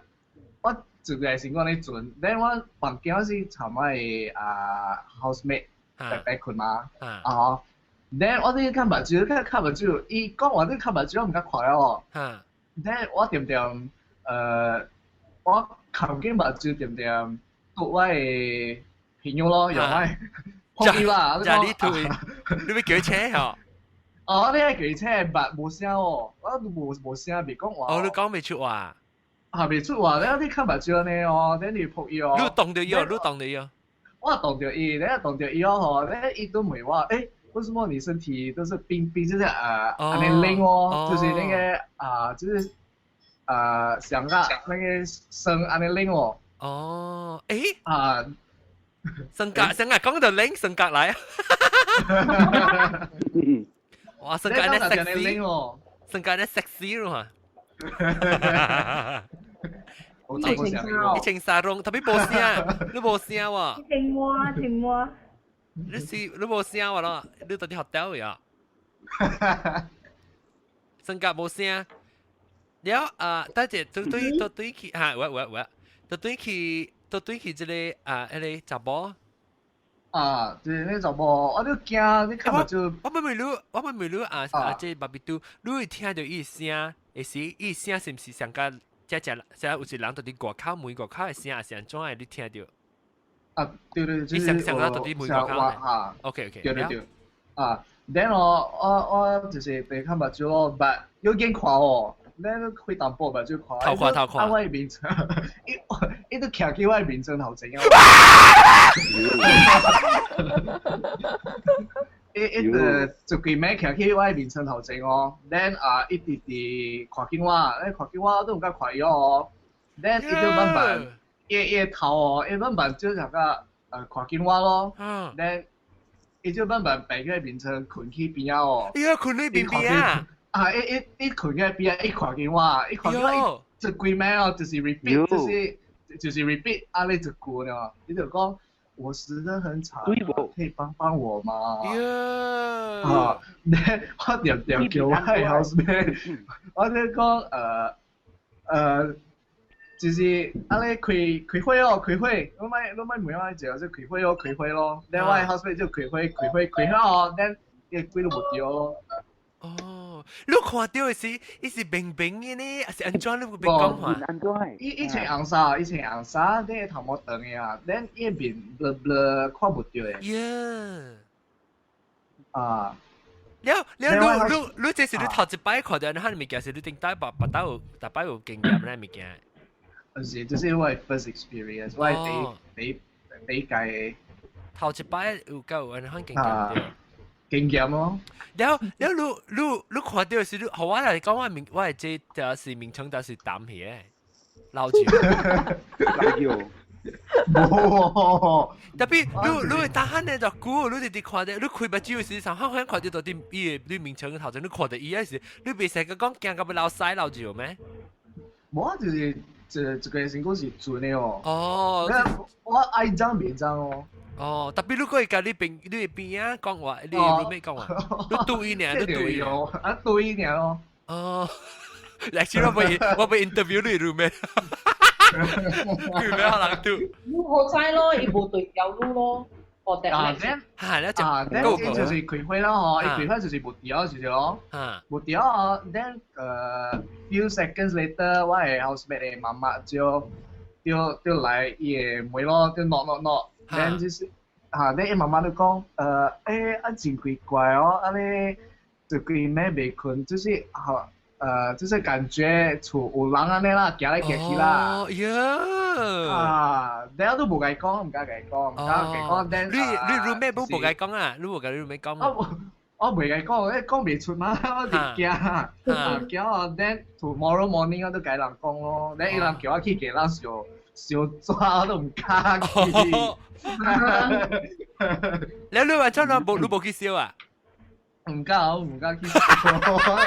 我做嘅是按呢準，then 我房間是尋我的啊 housemate 白白睏嘛，啊，then 我啲看目睭，看看目睭，伊講話啲看目睭，我毋敢看了哦。then 我點點，我看見目睭點點，嘟我的朋友咯，用我撲伊啦。就你推，你欲叫車嗬？哦，你係叫車，但無聲哦，我都無聲，未講話。哦，你講未出話？啊，未出話，你看目睭呢哦，你撲伊哦。你動到伊哦，你動到伊哦。我動到伊，你動到伊哦，吼，你伊都問我，誒，為什麼你身體都是冰冰，就是按呢冷哦，就是那個啊，就是上個那個身按呢冷哦。哦，誒，啊，性格性格講到冷，性格來。哇，性格咧 sexy，性格咧 sexy 咯嘛。一穿紗籠，特別無聲，你無聲喎。青蛙，青蛙。你是你無聲喎咯？你到底學掉呀？性格無聲。了啊，等陣對對對對去嚇，喂喂喂，對對去對對去這個啊，彼個查某。啊，對，那查某，我都驚，你看目睭。我問問你，我問問你啊啊，這巴比嘟，你會聽著伊聲，會時伊聲是毋是上較這隻這有一人佇佇外口門外口的聲，還是按怎的？你聽著？啊，對對，就是伊上上到佇門外口。啊，OK OK，對對對。啊，then 我就是被看目睭咯，but 有見看哦，你開淡薄目睭看。偷看偷看。啊，我的面床，伊伊都徛喺我的面床頭前啊。伊伊就一規暝徛喺我的面床頭前哦，then 啊，伊直直看見我，咧看見我，我都毋敢看伊哦。then 伊就慢慢，伊伊頭哦，伊慢慢就那個看見我咯。then 伊就慢慢爬起眠床，睏去邊仔哦。伊個睏去邊邊啊？啊！伊伊伊睏去邊仔，伊看見我，伊看見我，伊一規暝哦，就是 repeat，就是 repeat 按呢一句呢，伊就講。我死得很慘，可以幫幫我嗎？啊，你我點點叫我 housemate，我咧講就是按呢開開會哦，開會，你莫問我一個，就開會哦，開會咯。then 我 housemate 就開會，開會，開好哦，then 伊鬼都無著咯。哦，你看著的是，伊是平平的呢，還是按怎？你有別講話？按怎？伊穿紅衫，伊穿紅衫，你頭毛長的啊，then 伊面 blur blur 看無著的。呀！啊！了了，你你這是你頭一擺看著按呢物件，是你頂擺捌捌有逐擺有經驗咧物件？毋是，這是我的 first experience，我的第第第一屆。頭一擺有夠有按呢款經驗對。經驗咯。了了，你你你看著是你，予我來講，我名我的這就是名稱就是淡去的，老酒。老酒。無。特別你會打鼾咧就久，你直直看著，你開目睭時，上可能看著到啲伊個你面牆頭前，你看著伊嗰時，你袂成個講驚到欲流屎流尿咩？無啊，就是這個成功是準的哦。哦。我愛張袂張哦。哦，特別你過會佮你邊你邊仔講話，你 roommate 講話，你對伊爾，你對伊。啊，對伊爾咯。哦，來，先我欲 interview 你 roommate。佢咩可能對？你好彩咯，伊無對焦你咯。哦，啊，then 嚇，你就啊，then 就是開會啦嗬，伊開會就是無掉就是咯，無掉哦，then few seconds later，我的 housemate 的媽媽就來伊的門咯，就 knock knock knock，then 就是嚇，then 伊媽媽就講，啊真奇怪哦，按呢就規暝袂睏，就是嚇。就是感覺厝有人按呢啦，行來行去啦。哦，喲。啊，然後都無共伊講，毋敢共伊講，毋敢共伊講。你 roommate 無共伊講啊？你無共你 roommate 講？我袂共伊講，伊講袂出嘛，我就驚。啊，驚啊！then tomorrow morning 我都共人講咯，then 伊人叫我去給人燒燒紙，我都毋敢去。你話怎樣無你無去燒啊？毋敢，我毋敢去燒。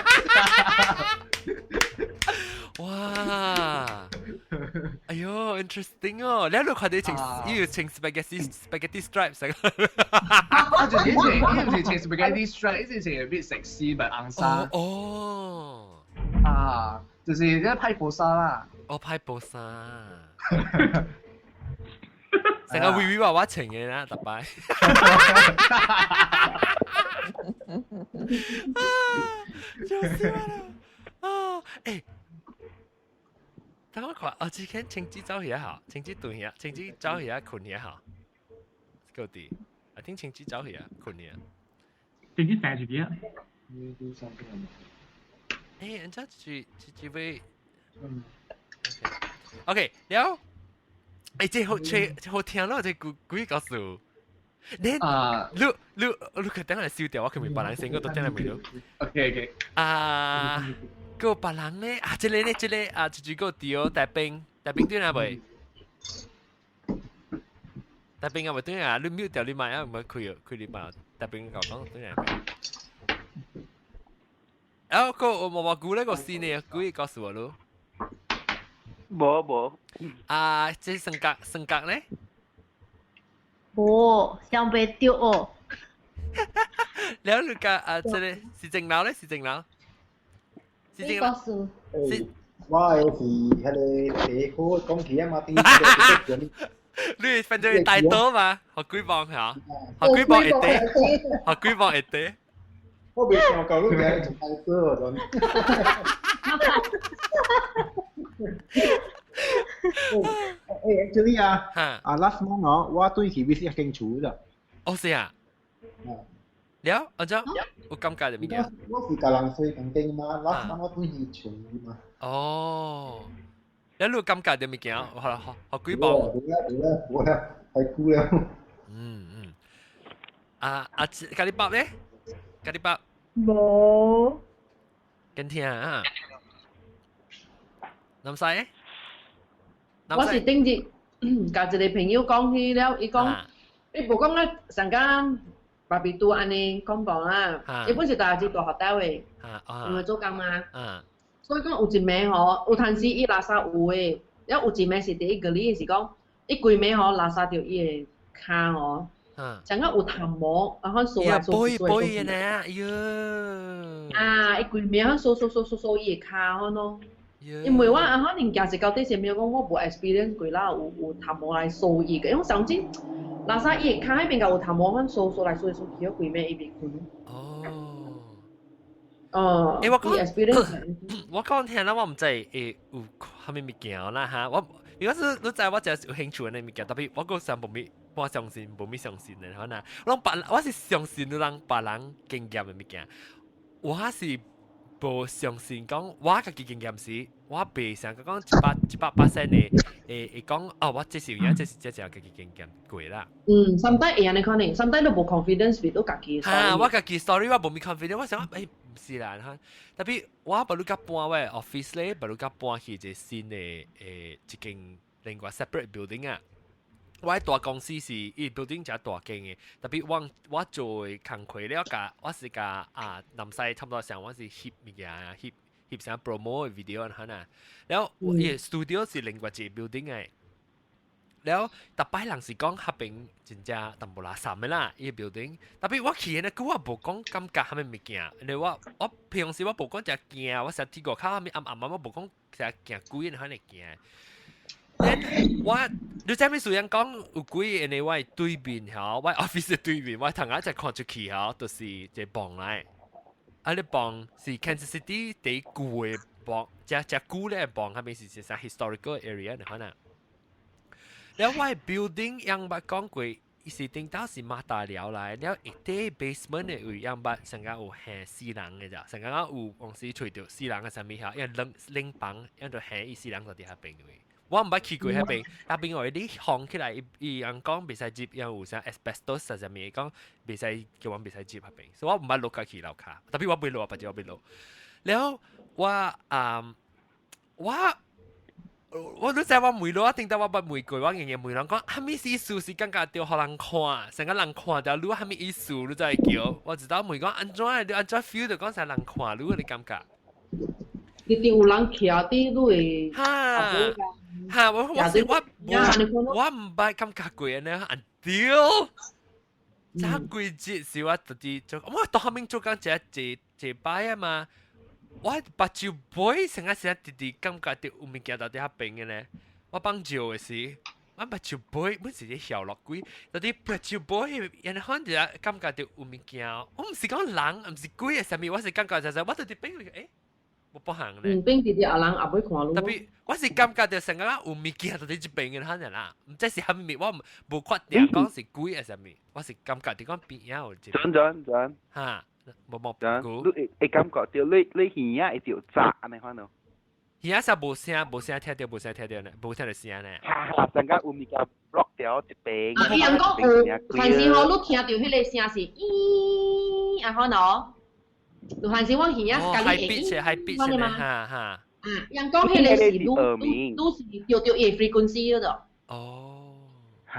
哇！哎喲，interesting 哦！你喺度看到穿，伊有穿 spaghetti stripes 啊，就是以前，伊毋是穿 spaghetti stripes，伊是穿 a bit sexy 白紅衫。哦。啊，就是咧派菩薩啦。哦，派菩薩。成個微微娃娃穿嘅啦，特擺。啊！笑死我啦！啊，欸。等我看，哦，這間青子走去啊，青子對去，青子走去啊，睏去啊，夠啲。I think 青子走去啊，睏去啊。青子成住幾啊？欸，人家這位，嗯，OK，了。欸，這好這好聽咯，這鬼鬼故事。你啊，你佢等下燒掉，我佢明白人先，我都聽得明咯。 OK OK。啊，個別人咧，啊，這個咧，這個啊，這個對，大兵，大兵對哪位？大兵啊，未對啊，你 mute 掉你麥啊，唔係開開你麥，大兵講講對哪位？啊，個我冇話估呢個先呢，估告訴我咯。無無。啊，這性格性格咧？無，想袂著哦。了你個啊，這個是正樓咧，是正樓。是正樓。是。我的是彼個地好講起啊嘛，啲你反正大刀嘛，學鬼幫嚇，學鬼幫一啲，學鬼幫一啲。我未想到你今日做大刀哦，真。欸，actually 啊，啊 last month 哦，我對去 visit 一間厝咋。哦，是啊。了，阿張，有感覺就物件。我是共人睡同間嘛，last month 我對去厝嘛。哦，了你有感覺就物件，好好好鬼幫。無啦無啦無啦，太久了。嗯嗯。啊啊，咖喱包咧？咖喱包。無。跟聽啊。南西。我是頂日共一個朋友講起了，伊講，伊無講咧上間爸比拄按呢講講啦，伊本是大日大學單位，因為做工嘛，所以講有一暝吼，有陣時伊垃圾有的，了有一暝是佇伊個裡是講，伊規暝吼垃圾著伊的跤吼，像講有頭毛，然後掃來掃去掃來。背呢，喲。啊，伊規暝響掃掃掃掃掃伊的跤咯。因為我啊可能行一到底是沒有講我無 experience 過啦，有頭毛來掃伊個，因為上真垃圾伊跤彼邊有頭毛，阮掃掃來掃去掃去，規暝伊袂睏。哦。哦。欸，我講，我講聽啦，我毋知會有啥物物件啦哈，我如果是你知我真有興趣的物件，特別我閣上無咪，我相信無咪相信的，可能我別我是相信人別人經驗的物件，我是無相信講我家己經驗時，我袂想講100%的會講哦，我這是有影，這是這是家己經驗過啦。嗯，sometimes 會按呢可能，sometimes 都無 confidence 別到家己。哈，我家己 story 我無咪 confidence，我想講毋是啦，哈。特別我不如甲搬我 office 咧，不如甲搬去一個新的一間另外 separate building 啊。我喺大公司是伊 building 誠大間嘅，特別我做的工課了，共我是共啊南西差不多上，我是翕物件，翕翕啥 promo 的 video 按呢。了伊 studio 是另外一個 building 嘅。了，逐擺人是講彼邊真正淡薄垃圾的啦，伊個 building。特別我去的呢，我無講感覺啥物物件，因為我平常時我無講誠驚，我成日天外口啥物暗暗啊，我無講誠驚鬼的款會驚。Then 我你知影雖然講有鬼，因為我對面吼，我 office 的對面，我頭仔就看出去吼，就是一個磅來。啊，你磅是 Kansas City 第舊的磅，誠誠舊咧磅，彼邊是啥 historical area 你看啊。了我 building 樣捌講過，伊是頂頭是馬大寮來，了一底 basement 的位樣捌上個有還死人的咋，上個有往時揣著死人的啥物遐，因為冷冷房，因就還伊死人就佇彼邊位。我毋捌去過彼邊，彼邊話你封起來，伊伊人講袂使入，因為有啥 asbestos 啥物，講袂使叫阮袂使入彼邊，所以我毋捌落過去樓跤，特別我袂落，別隻我袂落。了我啊我。我都知我問你，我頂到我捌問過，我仍然問人講，啥物意思是感覺著予人看，成個人看著你啥物意思，你才會叫。我知道問講按怎，你按怎 feel 著講啥人看你的感覺。一定有人徛佇你的哈哈，我是我我毋捌感覺過按呢，until 早幾日是我直直做，我到後面做工一一一擺啊嘛。我目睭尾成個成直直感覺著有物件佇彼邊的呢。我放尿的時，我目睭尾本是咧痟落鬼，到底目睭尾，然後就感覺著有物件。我毋是講人，毋是鬼的啥物，我是感覺就是我佇邊誒，無別項咧。嗯，邊直直有人也會看你。特別我是感覺著成個有物件佇這邊的，可能啦，毋知是啥物，我無確定講是鬼的啥物，我是感覺著講邊仔有一。準準準。哈。無無，你會會感覺著你耳仔會著炸按呢款咯。耳仔是無聲，無聲聽著，無聲聽著呢，無聽著聲呢。哈哈，陣間有物件 block 掉一邊。啊，伊人講有，但是吼，你聽著彼個聲是咦，啊可能，有陣時我耳仔家己會咦，係必的嘛，哈哈。啊，人講彼個是你你是著著伊 frequency 嗰度。哦。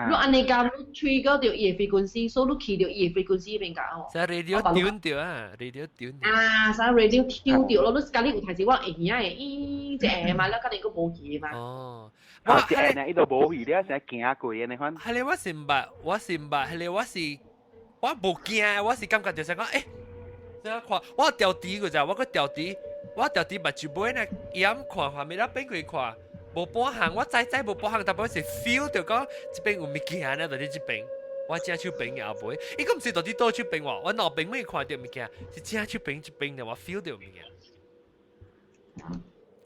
你按呢共，你 trigger 著伊的 frequency，所以你去著伊的 frequency 邊共哦。使 radio 調著啊，radio 調。啊，使 radio 調著咯，你家己有提示我會耳仔會咦，一下嘛，你家己閣無去嘛。哦，我係呢，伊都無去了，成日行過按呢款。係咧，我是毋捌，我是毋捌，係咧，我是我無驚，我是感覺就是講，欸，這看我調豬個咋，我閣調豬，我調豬目睭尾呢，掩看畫面了變開看。無半項，我知知無半項，但我是 feel 著講這邊有物件呢，佇這邊，我正手邊嘅後尾，伊個毋是佇倒手邊喎，我兩邊未看著物件，是正手邊這邊的，我 feel 著物件。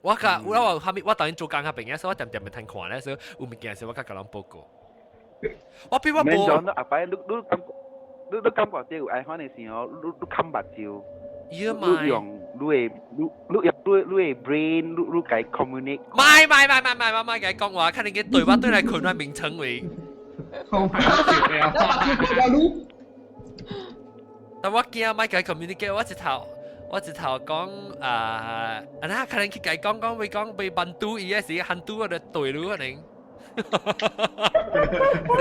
我甲我我後面我當然做工彼邊嘅，所以我恬恬會通看咧，所以有物件時我較共人報告。我比我無。阿伯，你你感覺你你感覺著有愛款的時候，你你崁目睭。你用你的你你用你你的 brain，你你共 communicate。莫莫莫莫莫莫莫共講話，看你個對我對來困我名稱位。我但我驚莫共 communicate，我一頭我一頭講啊，啊那可能去共講講，會講被班都伊個是漢都我就對你可能。成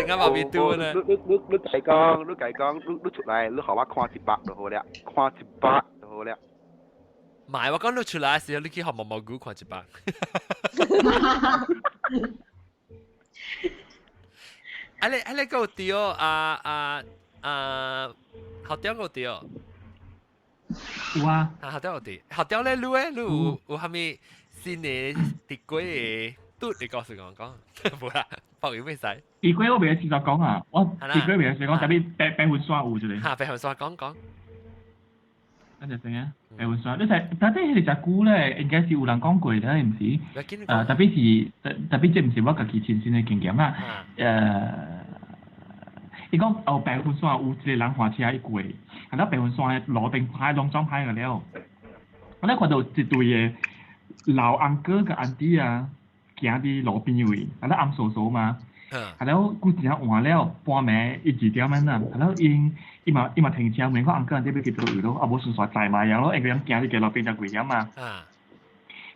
個馬尾嘟呢？你你你你共講，你共講，你你出來，你予我看一百就好了，看一百就好了。唔係，我講你出來時候，你去予毛毛菇看一百。啊你啊你閣有對啊啊啊，學長閣有對。有啊。啊學長有對，學長咧，你咧，你有有啥物新的佇過的？拄你告訴我講，無啦，報應袂使。地瓜我袂曉試講啊，我地瓜袂曉試講，特別白白雲山有一個。哈，白雲山講講。等陣先啊，白雲山，你睇，但係彼個誠久咧，應該是有人講過咧，毋是？特別是特特別這毋是我家己親身的經驗啊。伊講哦，白雲山有一個人駛車伊過，啊，了白雲山的路頂歹攏總歹個了，我咧看到一對的老翁哥佮安弟啊。行佇路邊位，啊了暗袄袄嘛，啊了久真晚了，半暝一二點仔啦，啊了𪜶伊嘛伊嘛停車問講翁哥安弟欲去佗位咯，啊無順紲載嘛樣咯，因為𪜶行佇街路邊誠危險嘛。啊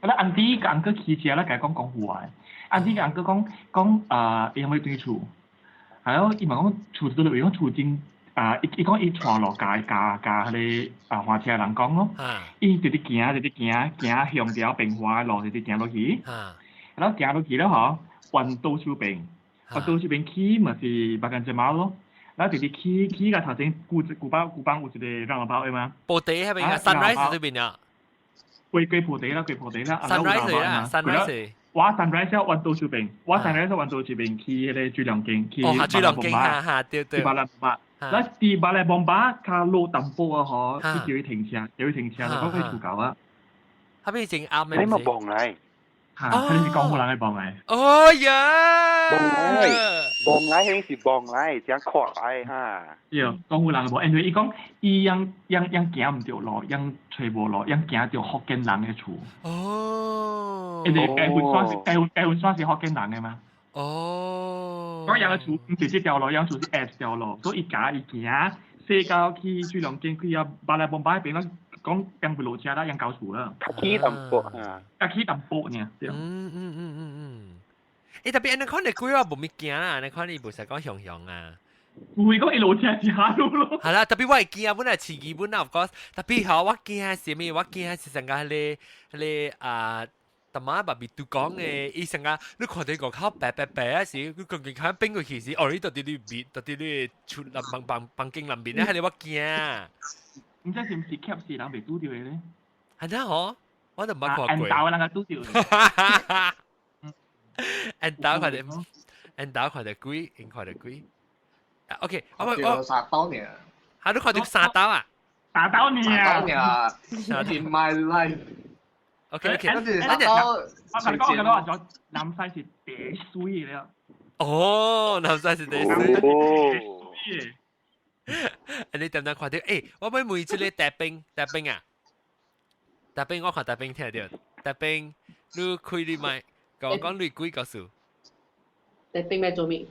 了安弟佮翁哥騎車咧，共伊講講話，安弟佮翁哥講講啊，伊欲轉厝，係咯，伊嘛講厝對對，講厝真啊，伊伊講伊帶路教教教彼個啊駛車人講咯，伊直直行直直行行向條平華路直直行落去，然後行落去了嗬，彎倒手邊，彎倒手邊去嘛是巴干隻貓咯，然後直直去去到頭前古古巴古邦有一個 roundabout 的嘛，布袋彼邊啊，Sunrise 這邊啊，過過破地啦，過破地啦，Sunrise 啊，Sunrise。我 Sunrise 彎倒手邊，我 Sunrise 彎倒手邊去彼個水龍徑，去哦，水龍徑，哈哈，對對。巴拉巴，咱佇馬來蒙巴較落淡薄啊嗬，伊叫伊停車，叫伊停車，就講去厝到啊。彼邊真暗的。你嘛望來？嚇，彼是江湖人的望來。哦呀！望來，望來，彼是望來，真快哈。對，江湖人的望，因為伊講伊樣樣樣行毋著路，樣揣無路，樣行著福建人的厝。哦。因為白雲山是白雲白雲山是福建人的嘛。哦。講樣的厝毋是這條路，樣厝是 S 條路，所以伊行伊行，踅到去水龍徑去啊，巴拉崩巴彼邊，咱講樣不落車啦，樣到厝啦。起淡薄啊。啊，起淡薄爾。對。欸，特別按呢看你鬼我無物驚啦，按呢看你無使講雄雄啊。唔會講一路車是下路咯。係啦，特別我會驚，本來飼機本來 of course，特別吼我驚是啥物？我驚是成個彼個彼個啊。淡仔爸比都講的，伊成個你看到外口白白白啊時，你講見看變過去時，哦，你到底你面，到底你厝房房房間內面咧，彼個我驚。毋知是毋是夾死人袂拄著的咧？係哪吼？我都毋捌看過。緣投人共拄著。緣投看著，緣投看著鬼，𪜶看著鬼。OK，我我三刀爾。嚇！你看著三刀啊？三刀爾。三刀爾。In my life。 OK OK，跟住三刀。我同你講，我講話咗南西是第水的了。哦，南西是第水。哦。你點點看著？欸，我欲問這个大兵，大兵啊，大兵我看大兵聽著，大兵你開你麥，共我講你幾個數？大兵欲做咩？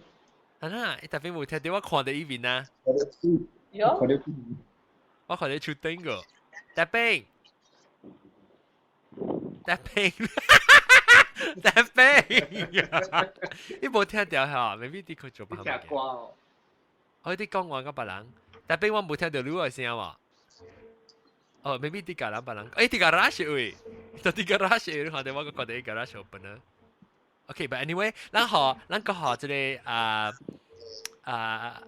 啊啦，大兵無聽著，我看著伊面啊。有。我看著出頂個，大兵，大兵，大兵，你無聽著嚇？maybe 你去做別聽歌哦。我佇講話佮別人，特別我無聽著你的聲喎。哦，maybe 佇共人別人，欸，佇 garage 位，佇 garage 你看著我閣看著伊 garage open 啊。OK，but anyway，咱予咱閣予這个啊啊，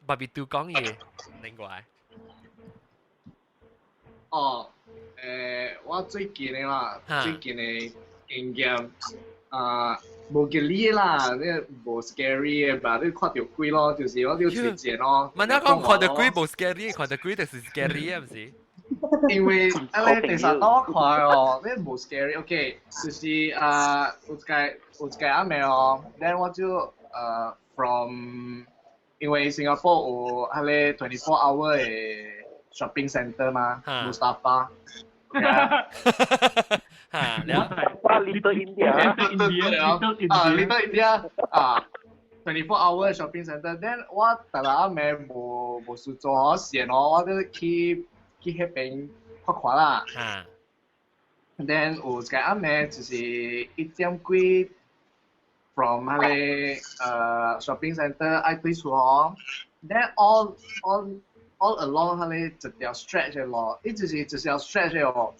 爸比都講嘢，另外。哦，我最近的啦，最近的經驗啊，無吉利啦，你無 scary 的吧？你看著鬼咯，就是我就推薦咯。問他講看著鬼無 scary，看著鬼就是 scary 啊，毋是？因為啊，你第三道我看哦，你無 scary，OK，就是啊，有一個有一個暗暝哦，then 我就from，因為新加坡有彼个 24 hour 的 shopping center 嘛，Mustafa。哈，了。哇，Little India，啊，Little India 啊，24 hour shopping center。then 我逐日暗暝無無事做好閒哦，我就去去彼邊看看啦。Then 有一個暗暝就是一點幾 from 彼个shopping center 愛對出哦。Then all along 彼个一條 stretch 的路，伊就是一條 stretch 的哦，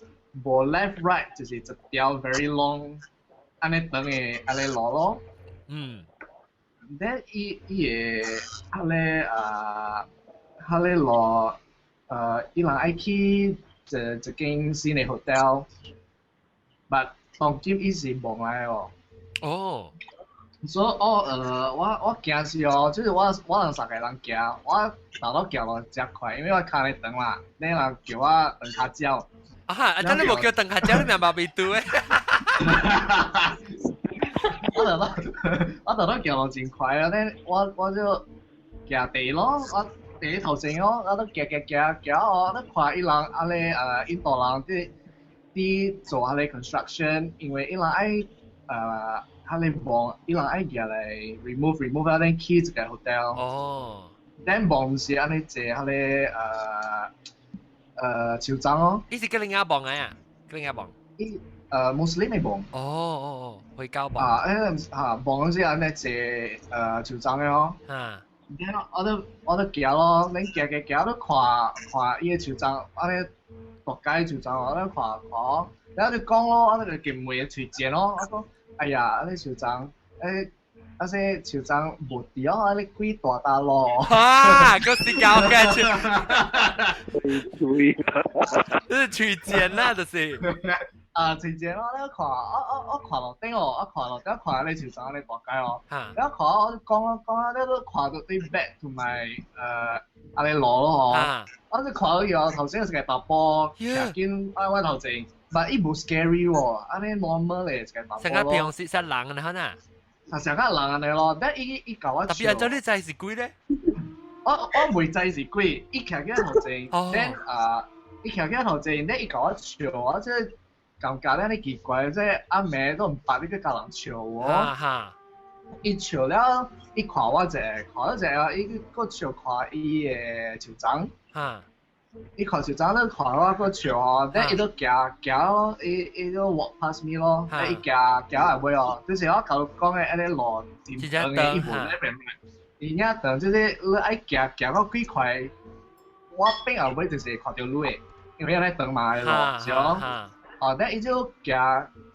無 left right 就是一條 very long 按呢長的按呢路咯。Then 伊伊會彼个啊，彼个路伊人愛去一一間新的 hotel，but 當今伊是望來哦。哦。所以我我我行時哦，就是我我人三個人行，我頭路行路誠快，因為我跤咧長啦，你人叫我長跤鳥。啊哈！啊，真你無叫長跤鳥，你明白未對的？我頭路我頭路行路真快啊！咧我我就行第一咯，我第一頭前哦，我都行行行行哦，我看伊人啊咧印度人佇佇做彼个 construction，因為伊人愛彼个望，伊人愛舉來 remove remove 啊，then 起一個 hotel。哦。 then 望是按呢坐彼个樹叢哦。伊是吉林亞望的啊，吉林亞望。伊穆斯林嘅墓。哦哦哦，回教墓。啊，誒嚇，墓嗰時啊，咩坐樹葬嘅哦。然後我都行咯，恁行行行都看看伊個樹葬，按呢大街樹葬，我都看看，然後就講咯，我就撳問喙賤咯，我講，哎呀，按呢樹葬，誒。啊！些樹葬無佇哦，啊你幾大大咯？啊，個是搞嘅，這是喙賤啦，就是。啊，喙賤咯！你看，我看路頂哦，我看路頂看你樹葬你大街哦。然後看我講咯講啊，你都看到對 back 同埋阿你路咯嗬。我就看到伊哦，頭先是個查埔，行緊喺我頭前，但伊無 scary 喎，按呢 normal 咧一個查埔。成個平時識人嘅可能。啊，成個人按呢咯，但伊伊共我特別係你知是鬼咧？我未知是鬼，伊徛喺頭前，then 啊，伊徛喺頭前，then 伊共我笑，我這感覺咧，你奇怪，這阿妹都毋捌你去共人笑喎。伊笑了，伊看我一下，看我一下，伊閣笑看伊的樹叢。伊看樹叢咧，看我閣笑吼，then 伊都行行，伊都 walk past me 咯，then 伊行行後尾哦，就是我頭講的彼個路真長的，伊無咧邊，伊爾長，就是你愛行行到幾塊，我變後尾就是看著你的，因為按呢長嘛的路，是哦。哦，then 伊就行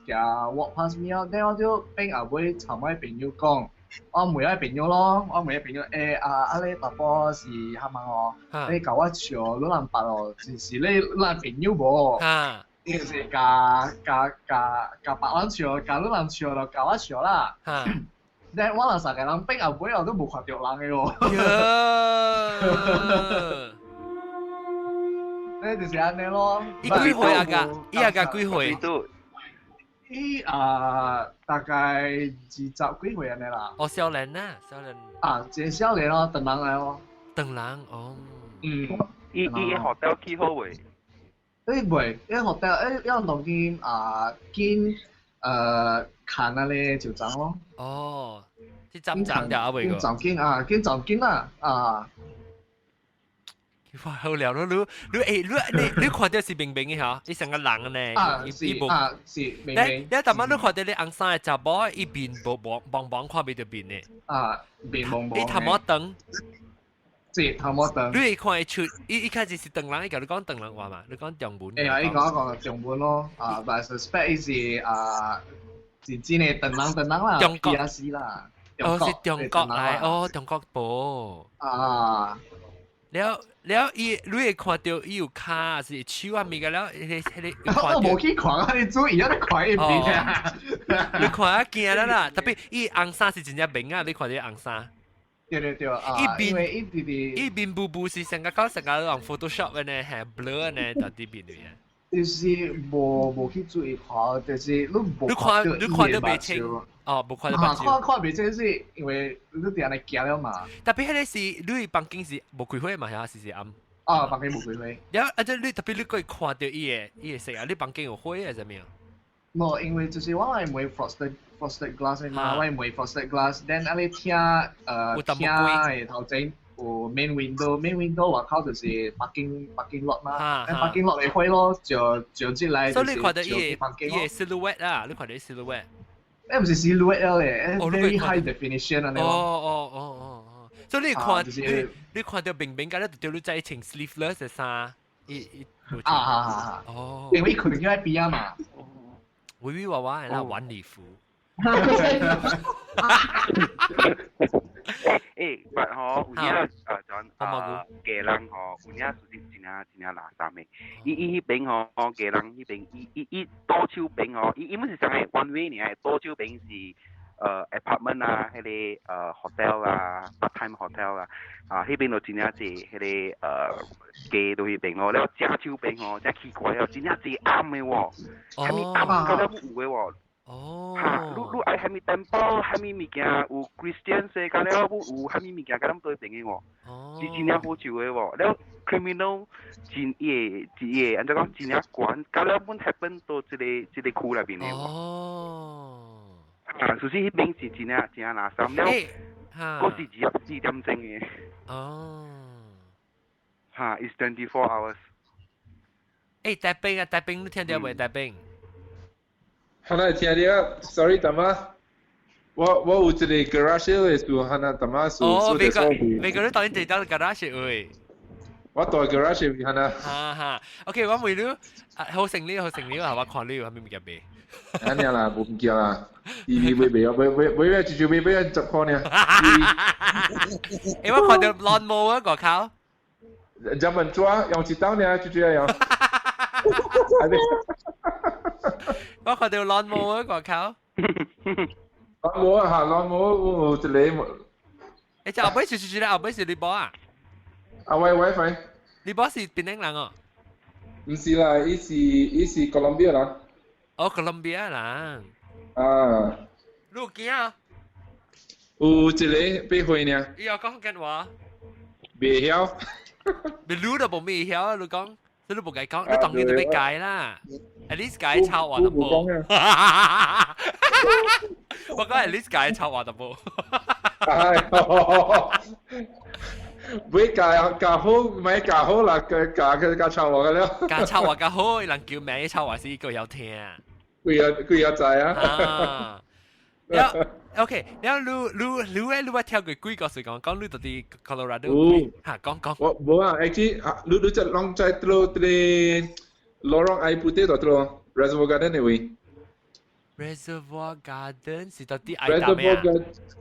行 walk past me 哦，then 我就變後尾尋我朋友講，我問我朋友咯，我問我朋友，欸啊啊你查埔是蝦物哦？你共我笑，你人捌哦，就是你咱朋友無？伊就是共共共共別人笑，共你人笑就共我笑啦。then 我人三個人變後尾我都無看著人的喎。你就是按呢咯。伊幾歲啊？噶？伊啊噶幾歲？伊啊，大概20幾歲按呢啦。哦，少年啊，少年。啊，一個少年咯，唐人來咯。唐人哦。嗯。伊 hotel 起好未？欸未，伊 hotel 欸，要當今啊，緊看那個就站咯。哦，這站站掉未個？緊站緊啊，緊站緊啊，啊。哇！好料咯，你你欸你你你看著是明明的嚇，伊成個人呢，啊是啊是明明。你逐擺你看著你紅衫的查某，伊面無茫茫茫看袂著面的。啊，面茫茫。伊頭毛長。是頭毛長。你會看會出，伊一開始是唐人，伊共你講唐人話嘛？你講中文。欸啊，伊講講中文咯，啊，but suspect 伊是啊，是真的唐人唐人啦，中國啦。哦，是中國來，哦，中國婆。啊。了了，伊你會看著伊有跤，是手啊物個了，彼個彼個。我無去看啊，你注意啊，你看伊面啊。你看啊驚啦啦，特別伊紅衫是真正明啊，你看著紅衫。對對對啊！伊面伊面霧霧是成個講成個用 Photoshop 的呢，係 blur 呢，到底面對啊。就是無去注意看，就是你無你看你看得袂清。哦，無看得目睭。看看袂清是因為你佇按呢行了嘛。特別彼個是你房間是無開火嘛？還是是暗？啊，房間無開火。了，啊，這你特別你閣會看著伊的伊的色啊？你房間有火還是啥物？無，因為就是我係買 frosted glass 嘛，我係買 frosted glass，then 啊你廳廳的頭前有 main window，main window 外口就是 parking lot 嘛，parking lot 的火咯，就就進來所以你看著伊的伊的 silhouette 啊，你看著 silhouette。欸，毋是 silhouette 咧，very high definition 按呢。哦哦哦哦哦，所以你看你你看著明明敢若就著你在穿 sleeveless 的衫，伊伊啊啊啊！哦，因為伊困喺邊啊嘛。維維娃娃那晚禮服。欸，but 吼，有影陣啊，家人吼，有影是真正真正垃圾的。伊伊彼邊吼，家人彼邊，伊伊伊左手邊吼，伊伊毋是啥個 one way 爾，左手邊是apartment 啊，彼個hotel 啊，part time hotel 啊，啊，彼邊就真正濟彼個街佇彼邊咯。了正手邊吼，真奇怪哦，真正濟暗的喎，啥物暗到了有的喎。哦，哈，你你愛啥物 temple，啥物物件有 Christian 世界了，有啥物物件，佮咱對邊的喎，是真正好笑的喎。了 criminal 真伊個伊個，按怎講真正懸，到了阮 happen 到這個這個區內面的喎。哦，啊，其實彼邊是真正真正垃圾了，閣是24點鐘的。哦，哈，is 24 hours。欸，台北啊，台北你聽著未？台北。可能聽到，sorry 大媽，我有一個 garage 的數，可能大媽數。哦，美國美國你當然地到 garage 位。我到 garage 位可能。哈哈，OK，我問你，好成了，好成了，係我看你有啥物物件賣？按呢啦，無物件啦，伊買賣買買買買一張買買10塊呢。欸，我看到 lawn mower 外口。人家問抓用一刀呢，就這樣。我看到 lawn mower 外口。 lawn mower 哈，lawn mower 有一個。欸，這後尾是是是，後尾是你某啊？啊，喂喂喂。你某是檳城人哦？毋是啦，伊是哥倫比亞人。哦，哥倫比亞人。啊。你有囝啊？有一個8歲爾。伊有講福建話？袂曉。你你都無咩曉，你講，你都無共講，你當然都欲改啦。At least 改臭話都無。我講 at least 改臭話都無。哎，袂教教好，咪教好啦，教教佢教臭話嘅了。教臭話較好，人叫名臭話是個有聽。幾個幾個知啊？啊。了，OK，了你你你咧，你捌聽過幾個是講講你到佇 Colorado 嚇講講。我無啊，actually 啊，你你這攏在佗佇 Lorong Air Puteh 到佗 Reservoir Garden 的位。 Reservoir Garden 是到佇愛淡啊？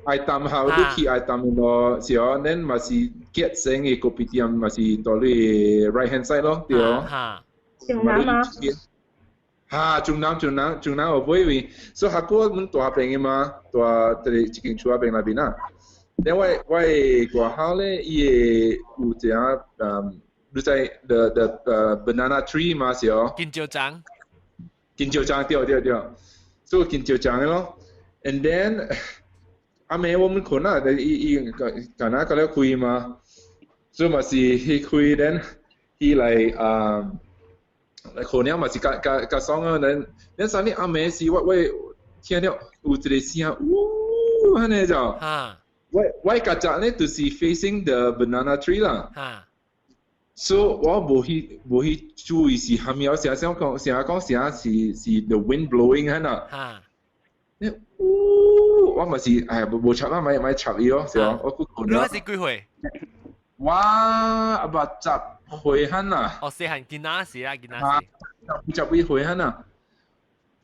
愛淡後，你去愛淡的咯，是哦，咱嘛是結成的 kopitiam 嘛是到你 right hand side 咯，對哦。嚇。中南嗎？哈，中南中南中南後尾位，所以下個阮大邊的嘛，大這一間厝仔邊那邊啊。另外我外口咧，伊會有一個你知 the banana tree 嘛是哦？金蕉樟。金蕉樟對對對，所以金蕉樟的咯。And then 暗暝我們睏啊，伊伊敢若甲了開嘛，所以嘛是去開，then 伊來啊。可能嘛是較較較爽啊！咱咱啥物暗暝時，我聽到有一個聲，嗚，按呢就，我家宅咧就是 facing the banana tree 啦。所以我無去注意是蝦米，我成日想講，成日講成是 the wind blowing 按呢。你嗚，我嘛是哎無插啊，咪咪插伊咯，是哦，我閣困。你是幾歲？我阿伯10歲漢啦。哦，細漢囡仔時啦，囡仔時。11歲漢啦。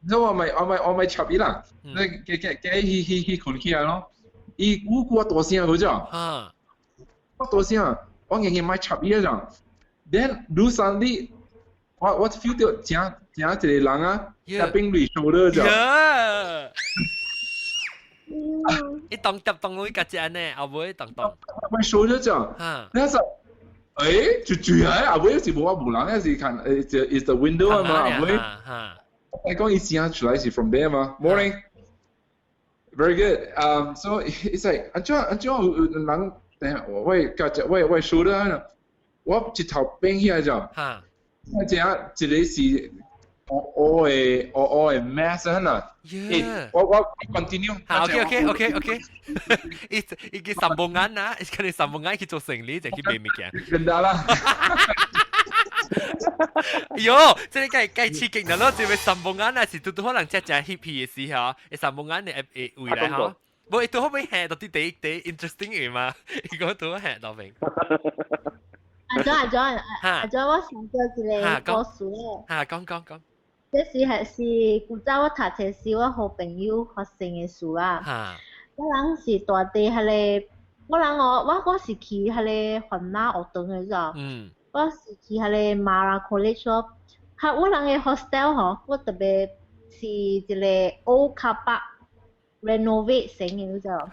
所以我咪插伊啦，你給給給去去去睏起來咯。伊嗚我大聲嗰隻。我大聲，我硬硬咪插伊啊種。Then 你 suddenly 我 feel 到正正一個人啊，tapping 你 shoulder 就。伊當搭當你家只呢，後尾當當。我 shoulder 就。那時，誒，就住啊，後尾是無我無人，是看誒，is the window 啊嘛，後尾。我講伊聲出來是 from there 嘛，morning。Very good. So it's like 按怎按怎有人等我家只我 shoulder 我一頭變起來就，我這一個是我的我的 mask 啊，我 continue。 OK OK OK OK，伊伊個三步眼啊，伊佢哋三步眼去做生理就去賣物件。真的啦。喲，這個計計刺激啦咯，這個三步眼啊是拄拄可能只只 hippie 的時候，伊三步眼會會會來吼。無，伊拄好欲嚇到啲第第 interesting 嘅嘛，伊講拄好嚇到明。阿 John 阿 John 阿 John，我想到一個故事咧。嚇，講講講。這是係是古早我讀冊時，我好朋友發生的事啊。我人是蹛佇彼個，我人哦，我是去彼個番仔學堂的，知道？我是去彼個 Mara College 咯。哈，我人的 hostel 吼，我特別是一個 old car park renovate 成的，你知道？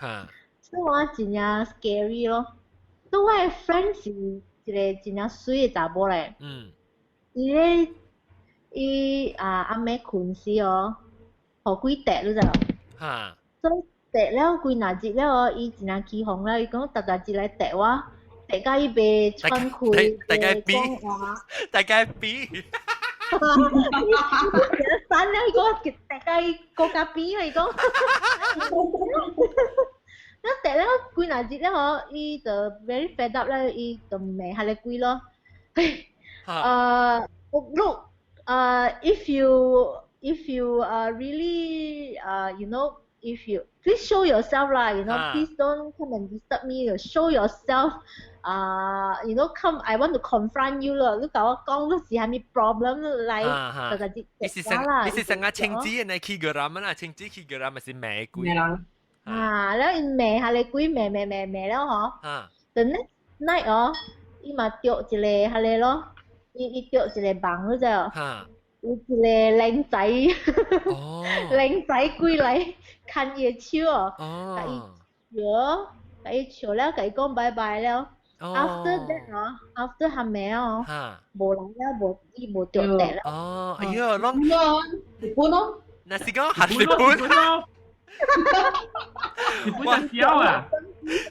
所以我真正 scary 咯。所以我的 friend 是一個真正媠的查某咧。伊咧，伊啊暗暝睏時哦，予鬼趯，你知道？所以趯了幾若日了哦，伊真正起哄了，伊講逐逐日來趯我，趯甲伊袂喘氣，大家比，大家比。散了，伊講趯甲伊國家比啦，伊講。那趯了幾若日了吼，伊就 very fed up 了，伊就罵彼个鬼咯。Look, if you if you are really if you please show yourself 啦，please don't come and disturb me. Show yourself. Come. I want to confront you 咯。你共我講你是啥物 problem 來，就就你是成你是成個青子嘅去個人啦，青子去個人咪是罵鬼。啊，了𪜶罵下個鬼罵罵罵罵了嗬。The next night 哦，伊嘛著一個彼个咯，伊伊著一個夢你知無？有一個靚仔，靚仔過來牽伊的手哦，共伊笑，共伊笑了，共伊講拜拜了。After that 哦，after 下暝哦，無人了，無伊無著地了。哦，哎喲，攏日本咯，若是講係日本咯，日本嘅笑啊！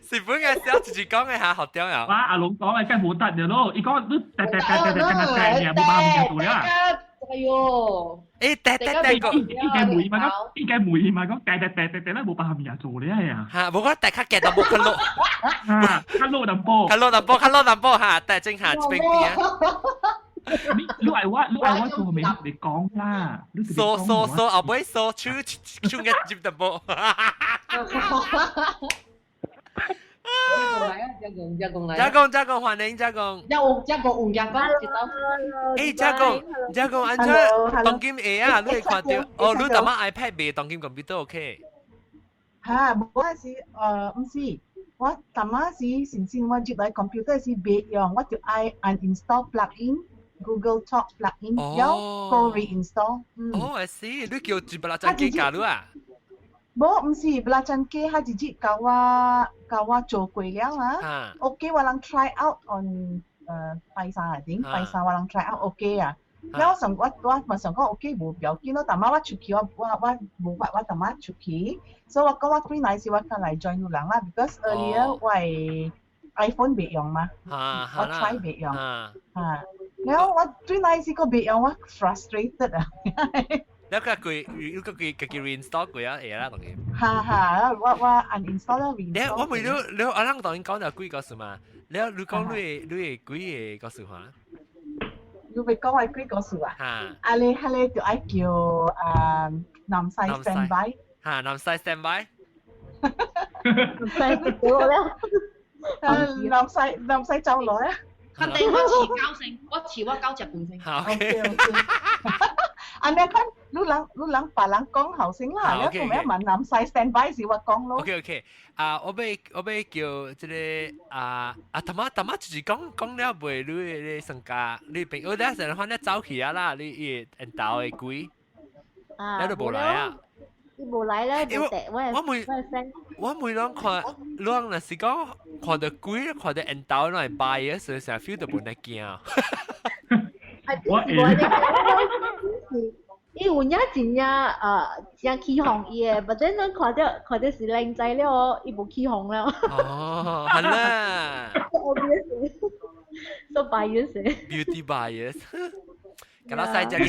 日本嘅笑就是講嘅下學掉啊！哇，阿龍講嘅真係冇得嘅咯，伊講你掟掟掟掟掟掟掟，冇辦法做了。哎喲！誒，掟掟掟個，應該會嘛講，應該會嘛講，掟掟掟掟掟咧冇辦法做咧啊！嚇，無講掟較夾淡薄較落，嚇，較落淡薄，較落淡薄，較落淡薄嚇，掟正下這邊邊啊！你你愛我，你愛我做咩？你講啦，掃掃掃後尾掃手手嘅接淡薄。來啊，加工加工來。加工加工，歡迎加工。有加工有加工，知道。誒，加工加工，按怎當今會啊？你會看著哦？你淡仔 iPad 袂當今 computer OK？嚇，無我是毋是，我淡仔時先先我入來 computer 是袂用，我就愛 uninstall plugin。Google Talk plugin，然後閣 reinstall。哦，I see，你叫住 belacan 機教你啊？無，毋是 belacan 機，他直接教我教我做過了啊。OK，我人 try out on 拜三啊頂，拜三我人 try out OK 啊。了我想我我嘛想講 OK 無要緊咯，但仔我出去我我我無法我淡仔出去，所以我講我轉來時我較來 join 有人啦，because earlier 我的 iPhone 袂用嘛，我 try 袂用，啊，了我轉來時閣袂用，我 frustrated 啊。你個佢，你個佢家己 reinstall 過啊？會啦，當然。哈哈，我我 uninstall 了 reinstall。我問你，你阿人當然講就幾個數嘛？你你講你你幾個故事話？你欲講我幾個數啊？啊你彼个就愛叫啊南西 stand by。嚇，南西 stand by。南西叫我了。南西南西走來啊！肯定我遲交先，我遲我交食半先。好，OK OK。按呢看，你人你人別人講後先啦，你講咩問南西 stand by 是我講咯。 OK OK，啊，我欲我欲叫這個啊啊，頭仔頭仔就是講講了袂，你你身家你朋友，你成日反正走去啊啦，你伊緣投的鬼，你都無來啊。伊無來咧，無得我我每我每攏看，攏若是講看著鬼，看著緣投，攏會 bias，所以成日 feel 著無呢驚。我會。伊有影真正啊，真起哄伊的，but then 咱看著看著是靚仔了，伊無起哄了。哦，係啦。 Obviously, so bias. Beauty bias. 咁我細隻你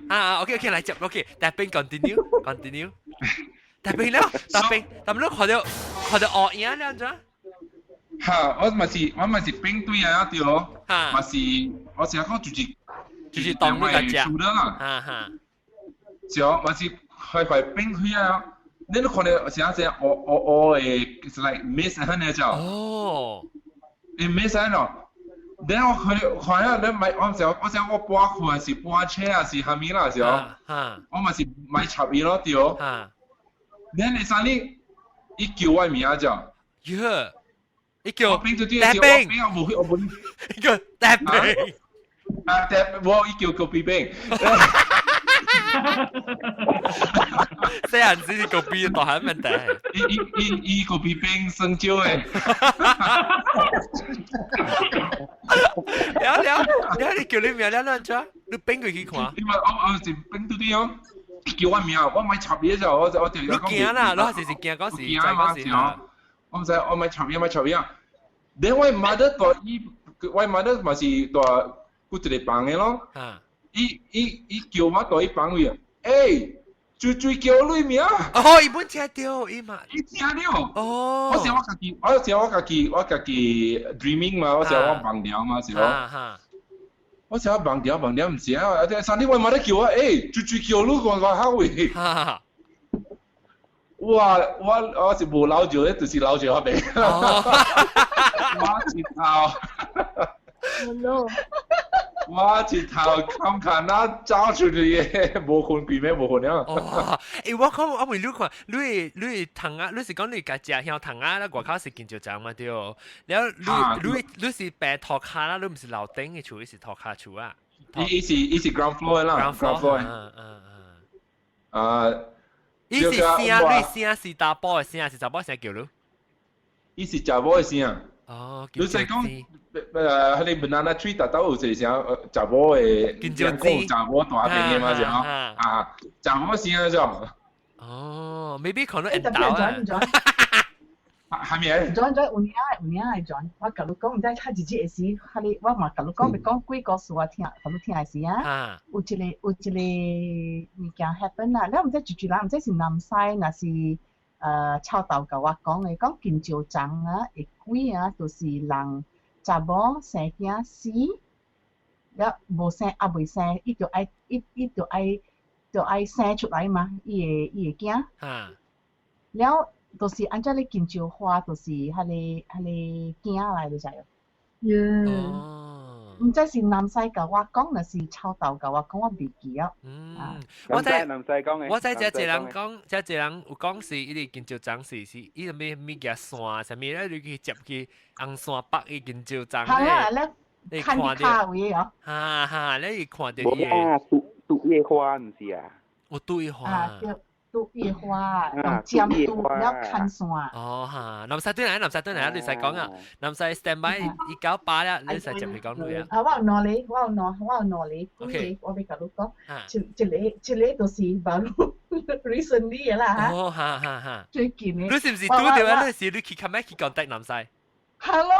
啊，OK OK 來接 OK，大兵 continue continue。大兵了，大兵，但你看著看著烏影了怎？哈，我嘛是我嘛是兵隊啊，對咯，嘛是我成日講就是就是當你個食，啦，哈哈。是哦，嘛是快快變開啊！你都看著成成烏烏烏的，it's like mist 按呢就。哦。你 mist 按咯。然後看看下你買，我想我想我搬褲還是搬車還是啥物啦，是哦。我嘛是買插伊咯，對哦。然後你啥你，伊叫我名就。喲。伊叫。變做啲大兵。我無去，我無。伊叫大兵。啊，大無伊叫高比兵。細漢時是高比，大漢問題。伊伊伊伊高比兵生招的。了了了，你叫你名了，你怎？你變過去看。你嘛，我我是變拄啲哦，叫我名，我莫插伊就我我就。你驚啦，你還是是驚嗰時，在嗰時。我毋知，我莫插伊，莫插伊啊！then 我 mother 蹛伊，我 mother 嘛是蹛閣一個房的咯。伊伊伊叫我蹛伊房位啊！欸，水水叫你名。哦，伊本聽著，伊嘛。伊聽著。哦。我想我家己，我想我家己，我家己 dreaming 嘛，我想我夢了嘛，是無？我成日望掉望掉唔是啊，啊！三點我嘛咧叫我，欸，追追叫你講個口味。哇！我是無老酒，就是老酒嗰邊。我一頭，我一頭看看那走出去嘅，無困規咩無困了。哇！欸，我看我問你看，你糖啊，你是講你家食香糖啊？那外口是金石欉嘛對？了你是白塗跤啦，你毋是樓頂嘅厝，伊是塗跤厝啊？伊是 ground floor 啦，ground floor。啊。伊是聲，你聲是查埔的聲，是查某聲叫你？伊是查某的聲。哦，你是講彼個 banana tree 達到有一個聲，查某的，講查某大邊的嘛是吼？啊，查某聲種。哦，maybe 可能會到啊。係咪啊？轉轉有影有影會轉，我共你講，毋知較日子會時，彼個我嘛共你講，欲講幾個事我聽，共你聽的時啊，有一個物件 happen 啦，了毋知一一人，毋知是南西，若是臭豆共我講的，講金石欉啊，會鬼啊，就是人查某生囝死，了無生猶未生，伊就愛伊伊就愛就愛生出來嘛，伊的囝。了。就是按照你金石花，就是彼個囝來就知哦。毋知是南西共我講，抑是臭豆共我講，我袂記啊。嗯，我知南西講的。我知這一人講，這一人有講是伊個金石欉是伊啥物物件山，啥物咧？你去接去紅山北伊金石欉咧。你看到位哦。哈哈，你看著伊。無啊，杜月花毋是啊。有杜月花。杜月花，用尖杜了牽線。哦哈，南西對來，南西對來，你使講啊，南西 stand by 198啦，你使接去講你啊。啊，我有兩個，我有兩個，幾個，我欲共你講，一個就是 baru recently 的啦嚇。哦哈哈哈。最近的。你是毋是拄著啊？你是你去較咩去 contact 南西？Hello。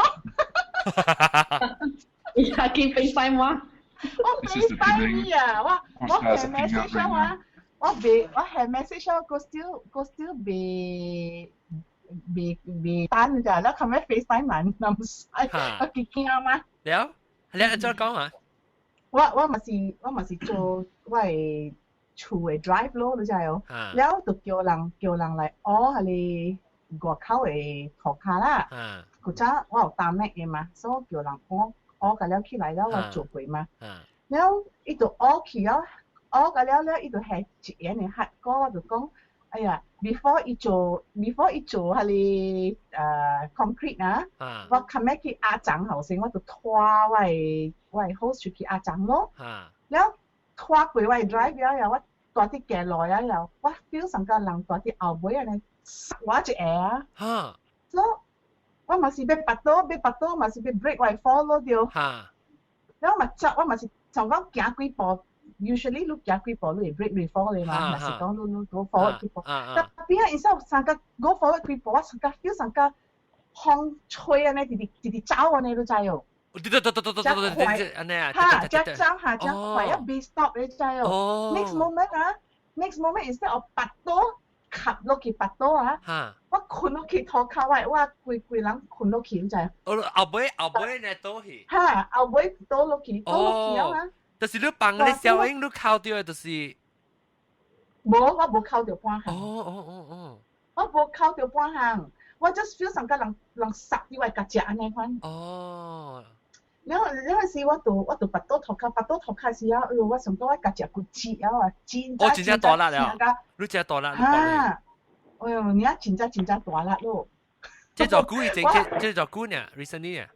伊家己 FaceTime 我。我 FaceTime 你啊！我下 message 啊！我未我下 message 啊，個 still 個 still 未單咋，了後尾 FaceTime 嘛，南西，我幾驚嘛。了，你按怎講啊？我嘛是做我的厝的 drive 咯，你知哦。了就叫人來挖彼個外口的塗跤啦。古早我有擔麥的嘛，所以叫人挖挖個了起來了，我做過嘛。了伊就挖去了。挖個了了，伊就下一眼的黑歌，我就講，哎呀，before 伊做彼個concrete 啊，我較尾去壓層後生，我就拖我的 hose 出去壓層咯。了拖過我的 drive 了後，我蹛佇街路了後，我 feel 上個人蹛佇後尾按呢，殺我一下啊！所以我嘛是欲跋倒，欲跋倒嘛是欲 brake 我會 fall 落著。了嘛走，我嘛是像講行幾步。usually 你行幾步你會 brake 你 fall 的嘛，若是講你 go forward 幾步，tapi 啊，instead of 三個 go forward 幾步，我三個 feel 三個風吹按呢，直直直直走按呢，你知哦？對對對對對對對對，按呢啊，哈，遮走下遮快，啊袂 stop 你知哦？Next moment 啊，next moment instead of 跋倒，磕落去跋倒啊，我睏落去塗跤，我規規人睏落去，你知？哦，後尾呢倒去。哈，後尾倒落去，倒落去啊！就是你放你小英，你哭著的就是。無，我無哭著半項。我無哭著半項，我 just feel 上個人殺佇我頰脊按呢款。了了彼時我就跋倒塗跤，跋倒塗跤時啊，哎喲，我想講我頰脊骨折啊，真我真正大力了，你真大力。哈！哎喲，你啊真正真正大力咯。這做久以前，這做久呢？recently 啊。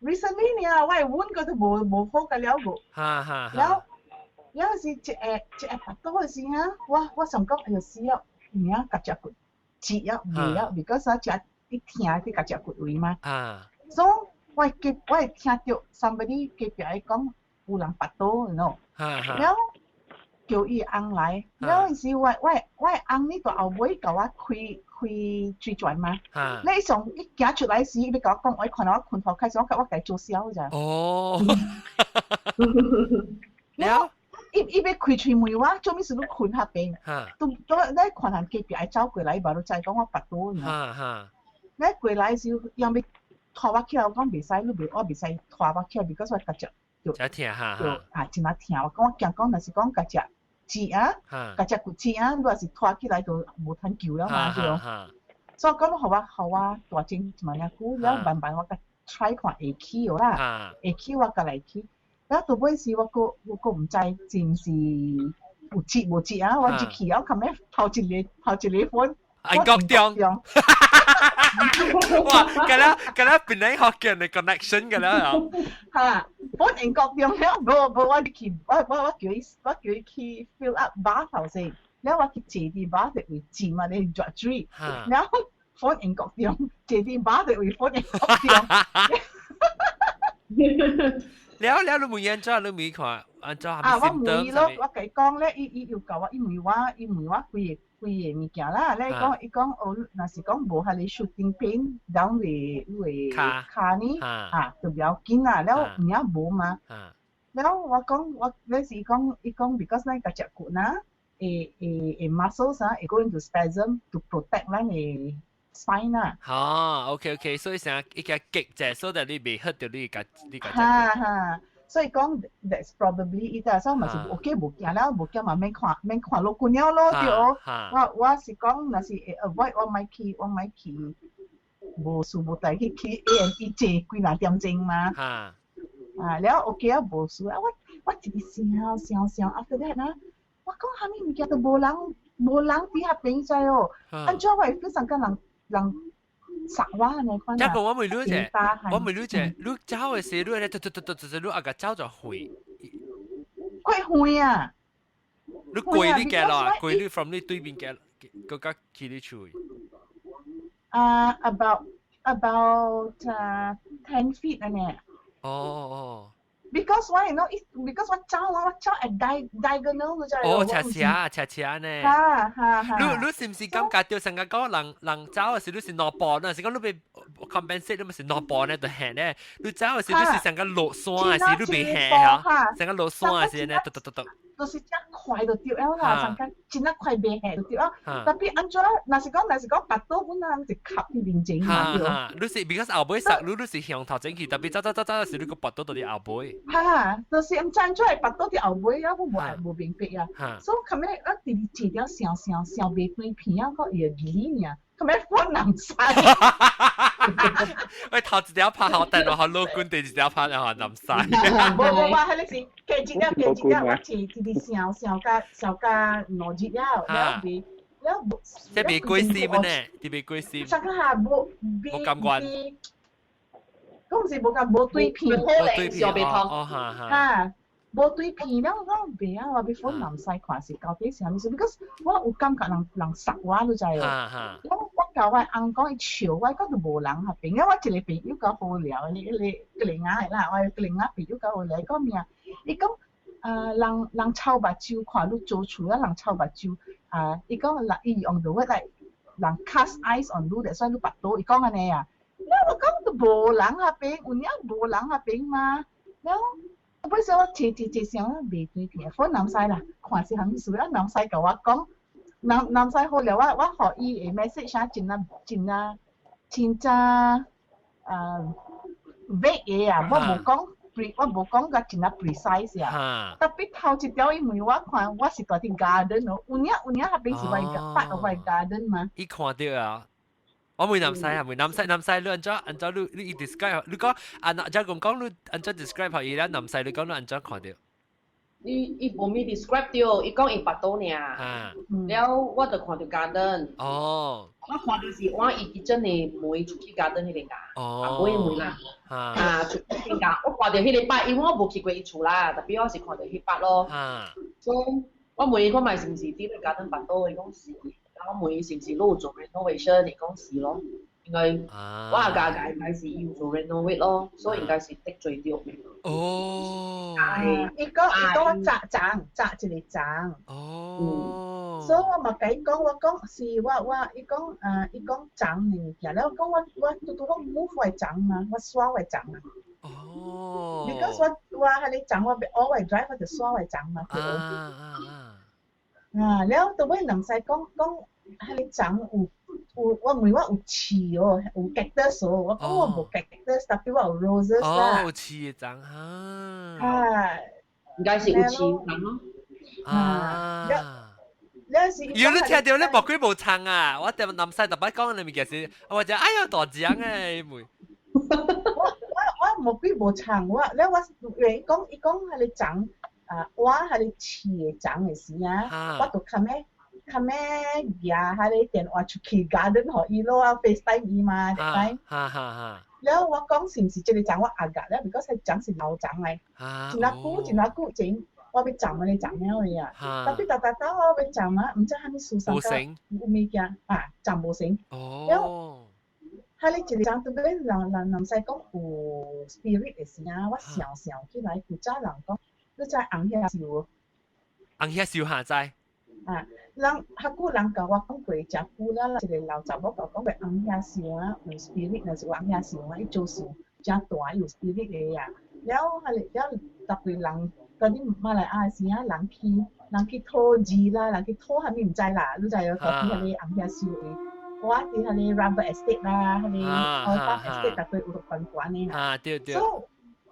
recently 呢，我的阮個都無好個了無。哈哈。了，了是一下一下跋倒的時啊，我想講，哎喲死了，你啊頰脊骨折啊，袂啊，because 啊食一疼佇頰脊骨位嘛。所以我會聽著 somebody 隔壁講有人跋倒，you know。了叫伊翁來，了彼時我翁呢佇後尾共我開開水泉嘛。你上一行出來時，伊欲共我講，我看到我睏塗跤時，我共伊做痟咋。哦。了，伊欲開喙問我，做物事你睏彼邊？都你看人隔壁愛走過來，無就知講我跋倒。你過來時，伊欲拖我起來，我講袂使，你袂我袂使拖我起來，because 我頰脊就真疼哈就啊，真啊疼！我講我驚講，若是講共食折啊，共食骨折啊，如果是拖起來就無通救了嘛，對。所以講予我予我大靜一萬仔久，了慢慢我共 try 看會起啦，會起我共來去。了到尾時我閣我閣毋知是毋是有折無折啊！我一去了，後尾頭一個 phone 英國中，哇！咁啦咁啦，本來學嘅人 connection 嘅啦，嚇！我英國中了，無無我去，我我我叫伊我叫伊去 fill up 馬頭先，了我去坐佇馬的位置嘛，咧熱水，了 phone 英國中，坐佇馬的位 phone 英國中。了了，你問按怎？你問看按怎？啊，我問伊咯，我共伊講咧，伊伊又共我，伊問我，伊問我幾个幾个物件啦，咧講伊講哦，若是講無彼個 shooting pain down 你你个跤呢，啊，就不要緊啦，了有影無嘛。了我講我咧是伊講伊講，because 咱共食骨啦，會會會 muscles 啊，會 go into spasm to protect 咱个 spine 啦。哦，OK OK，所以成一個極者，所以你袂 hurt 著你共你共。哈哈，所以講 that's probably it 啊，所以嘛是 OK 無驚了，無驚嘛免看免看老姑娘咯，對。我我是講，若是會 avoid 我莫去我莫去，無事無代去去 A and E 坐幾若點鐘嘛。啊，了 OK 啊，無事啊，我我一直想想想，after that 啊，我講啥物物件都無人無人佇遐邊知哦，按怎我會 feel 上個人人殺我按呢款啊？這個我問你者，我問你者，你走的時，你咧突突突突突，你啊個走咗遠？幾遠啊？你過你幾咯？過你 from 你對面幾，閣較去你厝？啊，about 10 feet 按呢。哦哦。 Because why you know? Because 我走啊，我走 at diagonal 就係。哦，斜斜斜斜呢。哈哈哈。你你是毋是感覺著成個講人人走的時，你是兩步呢？是講你欲 compensate，你咪是兩步呢？就行呢？你走的時，你是成個落山的時，你袂行嚇？成個落山的時呢？嘟嘟嘟嘟。就是真快就對了啦，上間真啊快袂下就對了。特別按怎，若是講若是講腹肚本人是磕佇面前嘛對。你是 because 後尾殺你，你是向頭前去，特別走走走走的時，你閣腹肚佇後尾。哈，就是毋知按怎會腹肚佇後尾啊，我無無明白啊。所以後尾我直直坐了想想想袂對片啊，閣會記爾，後尾款人知。喂，頭一條拍好，等落好老君，第二條拍然後南西。無無無，彼個是加一了，加一了，我是直直想想甲想甲兩日了，了袂了無。這袂過心呢？這袂過心。上個下無無感覺。講是無感無對片，無對片，哦哈哈。哈，無對片了，我講袂啊，我欲訪南西看是到底是啥物事，because 我有感覺人人殺我，你知無？我我共我翁講伊笑我，講都無人彼邊，我一個朋友較好聊，你你格林仔的啦，我格林仔朋友較好聊，伊講咩啊？伊講啊，人人臭目睭看你做厝啊，人臭目睭啊，伊講人伊用 the word like 人 cast eyes on 你，所以你腹肚，伊講按呢啊。了我講都無人彼邊，有影無人彼邊嘛？了。尾說我坐坐坐想袂對片，訪南西啦，看是啥物事啊？南西共我講，南南西好了，我我予伊的 message 啊，真啊真啊真正啊 vague 的啊，我無講 我無講甲真啊 precise 啊。特別頭一條伊問我看，我是蹛佇 garden 哦，有影有影彼邊是我 part of 我 garden 嘛？伊看著啊。我問南西啊，問南西南西，你按怎按怎你你 describe，你講啊，那就講講你按怎 describe 予伊啦，南西你講你按怎看著？伊伊無咪 describe 著，伊講伊腹肚爾，了我就看著 garden。我看著是我伊 kitchen 的門出去 garden 彼邊㗎，啊，尾門啦，啊，出去邊㗎，我看著彼個擺，因為我無去過伊厝啦，特別我是看著彼擺咯。所以我問伊看覓是毋是佇咧 garden 腹肚，伊講是。我問伊是毋是你有做 renovation，伊講是咯。應該我阿家家應該是伊有做 renovate 咯，所以應該是得罪著。係，伊講伊講我紮欉紮一個欉。所以我嘛共伊講，我講是我我伊講啊，伊講欉的物件，了我講我我拄拄我 move 我的欉嘛，我刷我的欉啊。Because 我我彼个欉我欲學我的 drive 我就刷我的欉嘛。啊，了到尾南西講講彼个欉有有我問我有刺哦，有 cactus 哦，我講我無 cactus，特別我有 roses 啦。哦，有刺的種哈。啊，應該是有刺種咯。啊。了是。有你聽到你無鬼無唱啊！我踮南西特別講你物件是，我就哎呀大獎誒妹。我無鬼無唱，我了我原伊講伊講彼个種啊，我彼个刺的種的時啊，我就較咩較咩舉彼个電話出去 garden 予伊咯，FaceTime 伊嘛，對唔？哈哈哈。了我講是毋是這个種我阿夾了，because 彼種是老種來，真啊久真啊久前我欲種彼个種了的啊，特別逐逐兜我欲種啊，毋知啥物事上個有物件啊，種無成。哦。彼个一个種特別人人人使講有 spirit 的時啊，我想想起來，古早人講，你知紅葉樹？紅葉樹下知。啊，人較久人共我講過，誠久了，一個老查某共我講過紅葉樹啊，有 spirit，若是有紅葉樹啊，伊做樹誠大，伊有 spirit 的啊。了，彼个了，逐個人，嗰啲馬來亞時啊，人去討字啦，人去討啥物毋知啦，你知影？到底彼個紅葉樹的。我佇彼個 rubber estate 啦，彼個 oil palm estate 逐個有懸懸的啦。啊，對對。所以，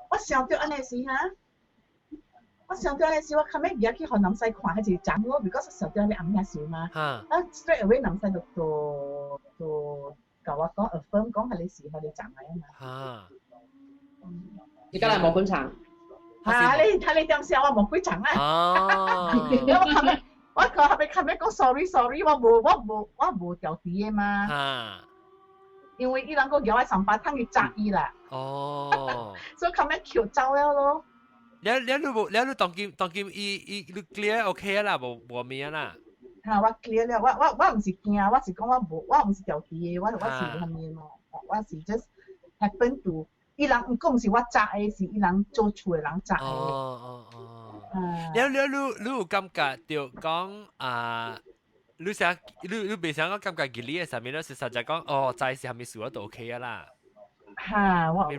我想著按呢時哈，我想著按呢時，我較尾行去予南西看彼一個欉咯，because 想著彼個紅葉樹嘛。啊，straight away 南西就就就共我講 affirm 講彼個是彼個欉來啊嘛。啊。你敢來無本場？啊！你睇你點寫我無幾層啊！哦。我較尾。我個後尾後尾講 sorry sorry，我無調佇的嘛。啊。因為伊人閣舉我三巴通去責伊啦。哦。所以後尾抾走了咯。你你無，你你當今當今伊伊你 clear OK 啦，無無物啦。哈，我 clear 了，我毋是驚，我是講我無，我毋是調佇的，我是啥物嘛，我是 just happen to，伊人毋講是我責的，是伊人做厝的人責的。哦哦哦。了了，你你有感覺著講啊？你想你你袂想講感覺吉利的啥物？你是實在講哦，知是啥物事我都 OK 啊啦。哈，我無，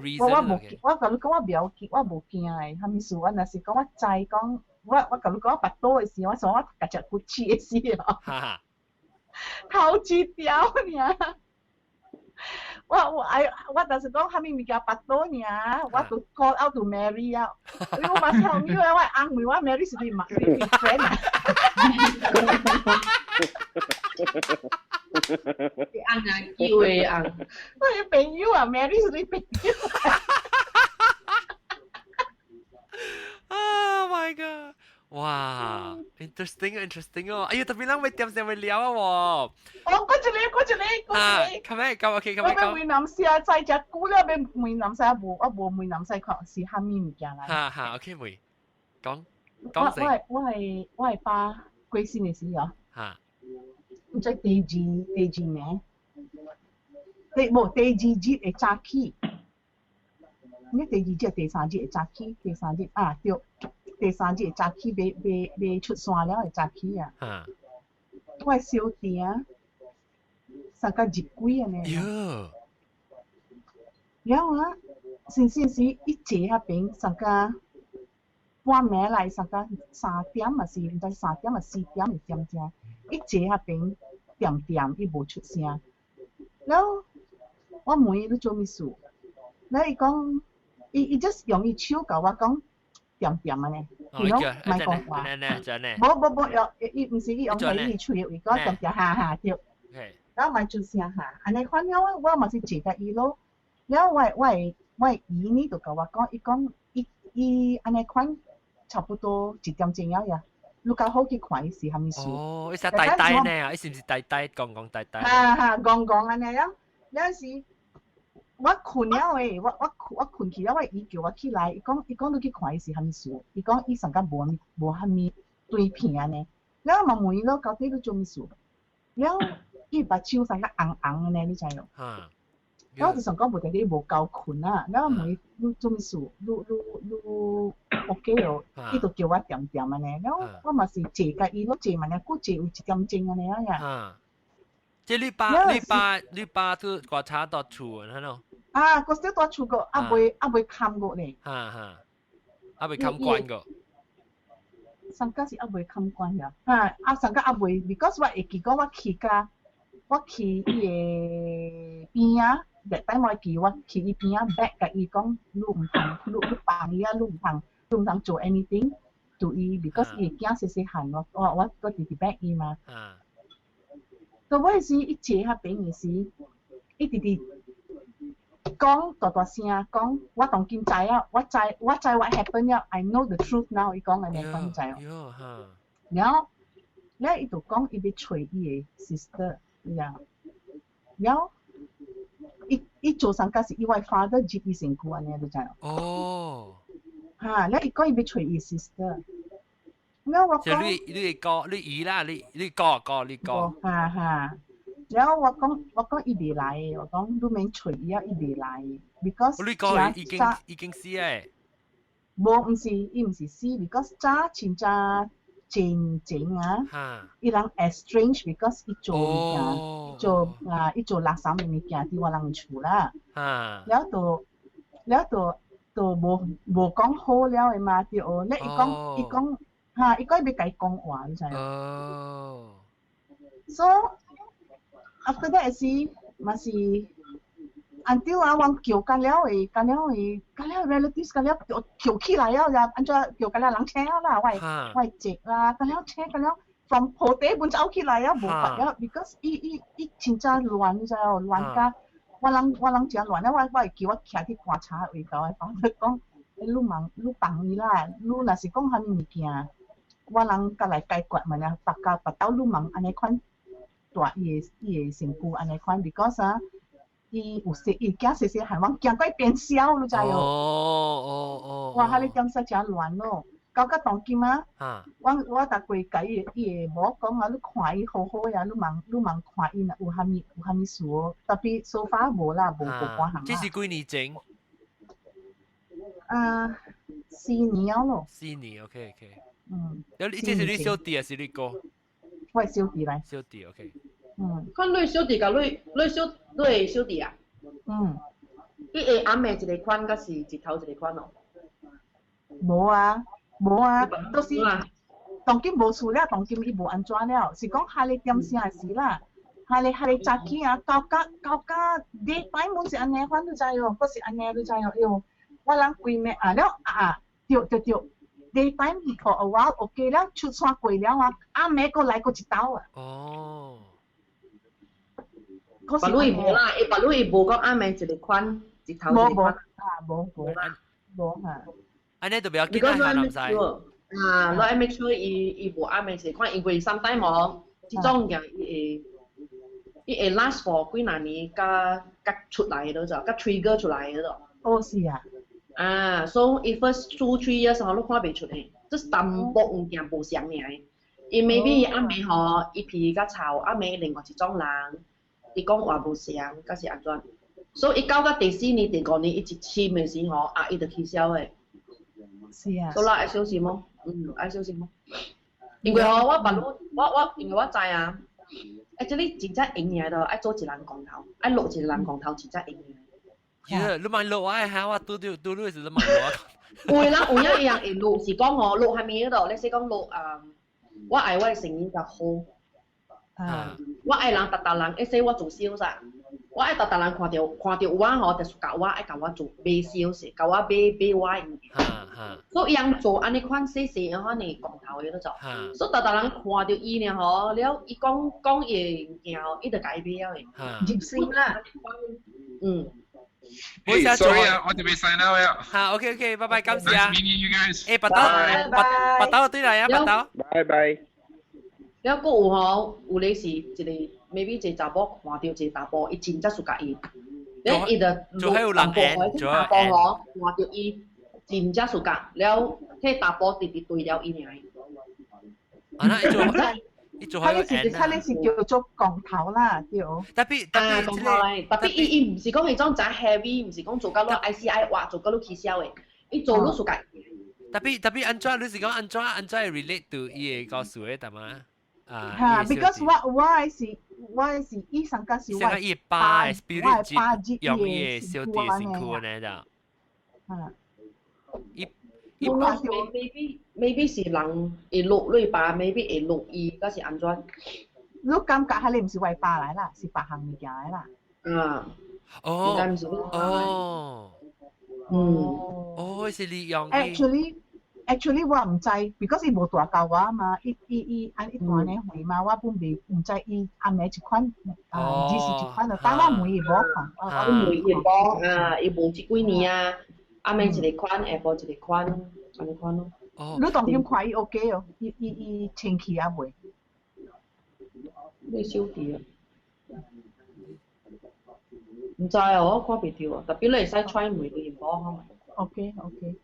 我共你講我袂曉驚，我無驚的，啥物事我若是講我知講，我共你講我腹肚的時，我想我共食骨刺的時哦，頭一條爾。我愛我就是講啥物物件腹肚爾，我就 call out to Mary 啊，因為我嘛是後面我翁問我 Mary 是你媽你 friend 啊？翁啊，叫的翁。我是朋友啊，Mary 是你朋友。 Oh my god！哇，interesting interesting 哦！哎呀，特別咱會點先會聊啊喎。哦，過一個，過一個，過一個。較咩？咁 OK，較咩？我欲問南西啊，知誠久了，欲問南西無，我無問南西看是啥物物件來。哈哈，OK，問，講講我我的爸過身的時候。哈。毋知第二第二暝，第無第二日的早起，你第二日、第三日的早起，第三日啊對。第三日早起，欲欲欲出山了的早起啊！我的小弟啊，相共入鬼按呢。了啊，先先時伊坐彼邊，相共半暝來，相共3點嘛是，毋知3點啊4點的點鐘，伊坐彼邊恬恬，伊無出聲。了，我問伊你做物事？了伊講，伊 just 用伊手共我講。恬恬按呢，伊攏莫講話。無無無，用伊毋是伊用彼伊喙的話講恬恬哈哈對。然後莫出聲哈，按呢款了我嘛是坐共伊咯。了我的姨呢就共我講，伊講伊伊按呢款差不多1點鐘了呀，你較好去看伊是啥物事。哦，伊是呆呆呢？伊是毋是呆呆講講呆呆？哈哈，戇戇按呢了，了是。我睏了的，我睏去了，我姨叫我起來，伊講伊講你去看伊是啥物事，伊講伊上較無無啥物對片按呢，了我嘛問伊咯，到底你做物事？了伊目睭上較紅紅的呢，你知無？了我就想講無定你無夠睏啊，了我問伊你做物事？你 OK 哦？伊就叫我恬恬按呢，了我嘛是坐共伊咯，坐嘛爾久坐有1點鐘按呢呀。這你爸都觀察到厝，係喏。啊，嗰時蹛厝個，猶未崁過呢。哈哈，猶未崁關過。上個是猶未崁關呀，啊啊上個猶未，because 我會記講我去甲我去伊个邊仔，日擺我記我去伊邊仔 beg 共伊講，你毋通，你你放伊啊，你毋通，你毋通做 anything to 伊，because 伊個囝細細漢，我我我我直直 beg 伊嘛。到尾時伊坐遐邊的時，伊直直講大大聲講，我當今知啊，我知我知 what happen 了，I know the truth now，伊講按呢講知哦。然後，了伊就講伊欲揣伊个 sister，呀，了後伊伊做啥個是伊我 father 接伊身軀按呢，你知哦？哦。哈，了伊講伊欲揣伊 sister，了我講。就你你哥你姨啦，你你哥哥你哥。哈哈。了後我講我講伊袂來，我講你免揣伊啊，伊袂來，because 你哥已經已經死誒。無，毋是，伊毋是死，because 早真正前前啊，伊人 estranged because 伊做物件，做啊，伊做垃圾的物件佇我人厝啦。了就了就就無無講好了的嘛，對哦。咧伊講伊講哈，伊講伊欲共伊講話，你知無？哦。 So after that 是嘛是 until 啊，我叫干了的，干了的，干了 relatives 干了叫叫起來了，就按怎叫干了人請啦，我我接啦，干了請干了 from 破地本走起來啊，無法了，because 伊伊伊真正亂，你知無？亂甲我人我人真亂了，我我會記我徛佇棺材位頭的房子講，你問你放伊啦，你若是講啥物物件，我人甲來解決嘛，爾別家別兜你問按呢款。大伊个伊个身軀按呢款，because 啊，伊有細伊囝細細漢，我驚過變痟，你知無？哦哦哦！哇，彼个點說誠亂咯，到甲當今啊，我我逐過共伊伊个某講啊，你看伊好好呀，你茫你茫看伊若有啥物有啥物事哦，tapi so far 無啦，無無半項。這是幾年前？啊，四年咯。四年，OK OK。嗯。你這是你小弟還是你哥？我小弟來。小弟，OK。嗯。看你小弟佮你你小你的小弟啊？嗯。伊會暗暝一个款，抑是日頭一个款哦？無啊，無啊，都是當今無事了，當今伊無按怎了，是講彼个點聲的時啦，彼个彼个早起啊，到甲到甲禮拜滿是按呢款，你知無？閣是按呢，你知無？喲，我人規暝啊了啊，對對對，daytime for a while OK 了，出山過了啊，暗暝閣來閣一道啊。哦。別路伊無啦，伊別路伊無講暗暝一個款，日頭一個款。啊，無無無哈。按呢就不要緊啦，唔使。啊，你愛 make sure 伊伊無暗暝一個款，因為 sometimes 哦，這種嘢伊會伊會 last for 幾若年，佮佮出來的就，佮 trigger 出來的就。哦，是啊。啊，so 伊 first 2-3 years 吼，你看袂出的，這是淡薄物件無相爾。伊 maybe 暗暝吼，伊皮較臭，暗暝另外一種人，伊講話無相，抑是按怎？所以伊到到第四年、第五年，伊一深的時吼，啊，伊就起痟的。是啊。所以愛小心哦，嗯，愛小心哦。因為吼，我捌我我因為我知啊，actually 真正閒的都愛做一人光頭，愛落一個人光頭真正閒。耶，你蠻落我嚇，我拄拄拄你是你蠻落。有的人有影伊人會落是講吼落啥物嗰度，你說講落啊，我愛我的生意較好。啊！我愛人逐逐人，會使我做 sales 啊，我愛逐逐人看著看著我吼，就是共我愛共我做買 sales，共我買買我的物件。所以伊人做按呢款細細款的光頭的咧做，所以逐逐人看著伊呢吼，了伊講講伊的物件吼，伊就共伊買了的。入心啦。嗯。 Hey, sorry 啊，我這邊 sign out 啊。好，OK OK，拜拜，感謝啊。 Nice meeting you guys。誒，白刀，白白刀對來啊，白刀。拜拜。了，閣有吼，有咧是一個，maybe 一個查某看著一個查埔，伊真正 suka 伊，了伊就就還有人緣，查埔吼看著伊真正 suka，了彼查埔直直對了伊爾。啊，那伊做伊做他咧是他咧是叫做光頭啦，對。 Tapi 啊，光頭來，tapi 伊伊毋是講彼種真 heavy，毋是講做到你 ICI 哇，做到你起痟的，伊做你 suka。 Tapi tapi 按怎你是講按怎按怎會 relate to 伊个故事的，對嗎？啊，哈，because 我我是我是醫生，甲是我伊爸 spirit 用伊个小弟身軀呢就。啊。伊伊 maybe maybe 是人會落你爸，maybe 會落伊，抑是按怎？你感覺係你唔是為爸來啦，是別項物件來啦。啊。哦。哦。哦，是利用。 Actually 我唔知，because 伊無大教我嘛，伊伊伊按伊大呢回嘛，我本未唔知伊暗暝一款，啊，只是一款，但我問伊無看，我問伊無啊，伊無這幾年啊，暗暝一個款，下晡一個款，按呢款咯。哦。你當今看伊 OK 哦，伊伊伊清氣啊未？你小弟啊？唔知哦，我看袂著啊，特別你會使 try 問伊無可嘛。 OK OK，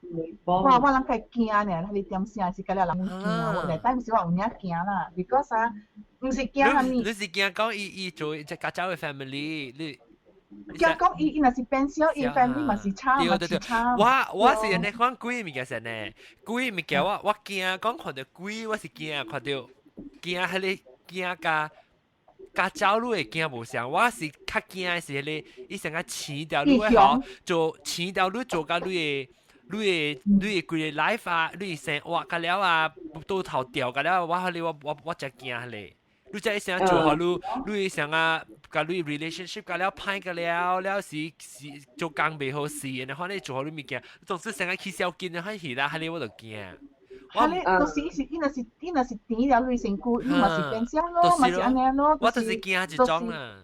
我我諗較驚呢，彼個點聲是甲了人驚，我內底毋是我有影驚啦，because 啊，毋是驚啥物。你是驚講伊伊做只家走的 family，你驚講伊伊若是變小，伊 family 嘛是差嘛是差。我我是按呢款鬼物件先呢，鬼物件我我驚講看著鬼，我是驚看著驚彼个驚佮佮走路會驚無相，我是較驚的是彼个伊成個飼掉你吼，做飼掉你做甲你的你的你的規个 life 啊，你的生活甲了啊，倒頭掉甲了，我彼个我我我誠驚彼个。你這成做予你，你成啊，佮你 relationship 甲了歹甲了，了是是做工袂好勢，然後你做予你物件，總之成個起小緊，彼戲啦，彼个我就驚。哈咧，就是是伊若是伊若是甜了你身軀，伊嘛是變小咯，嘛是按呢咯。我就是驚這種啦。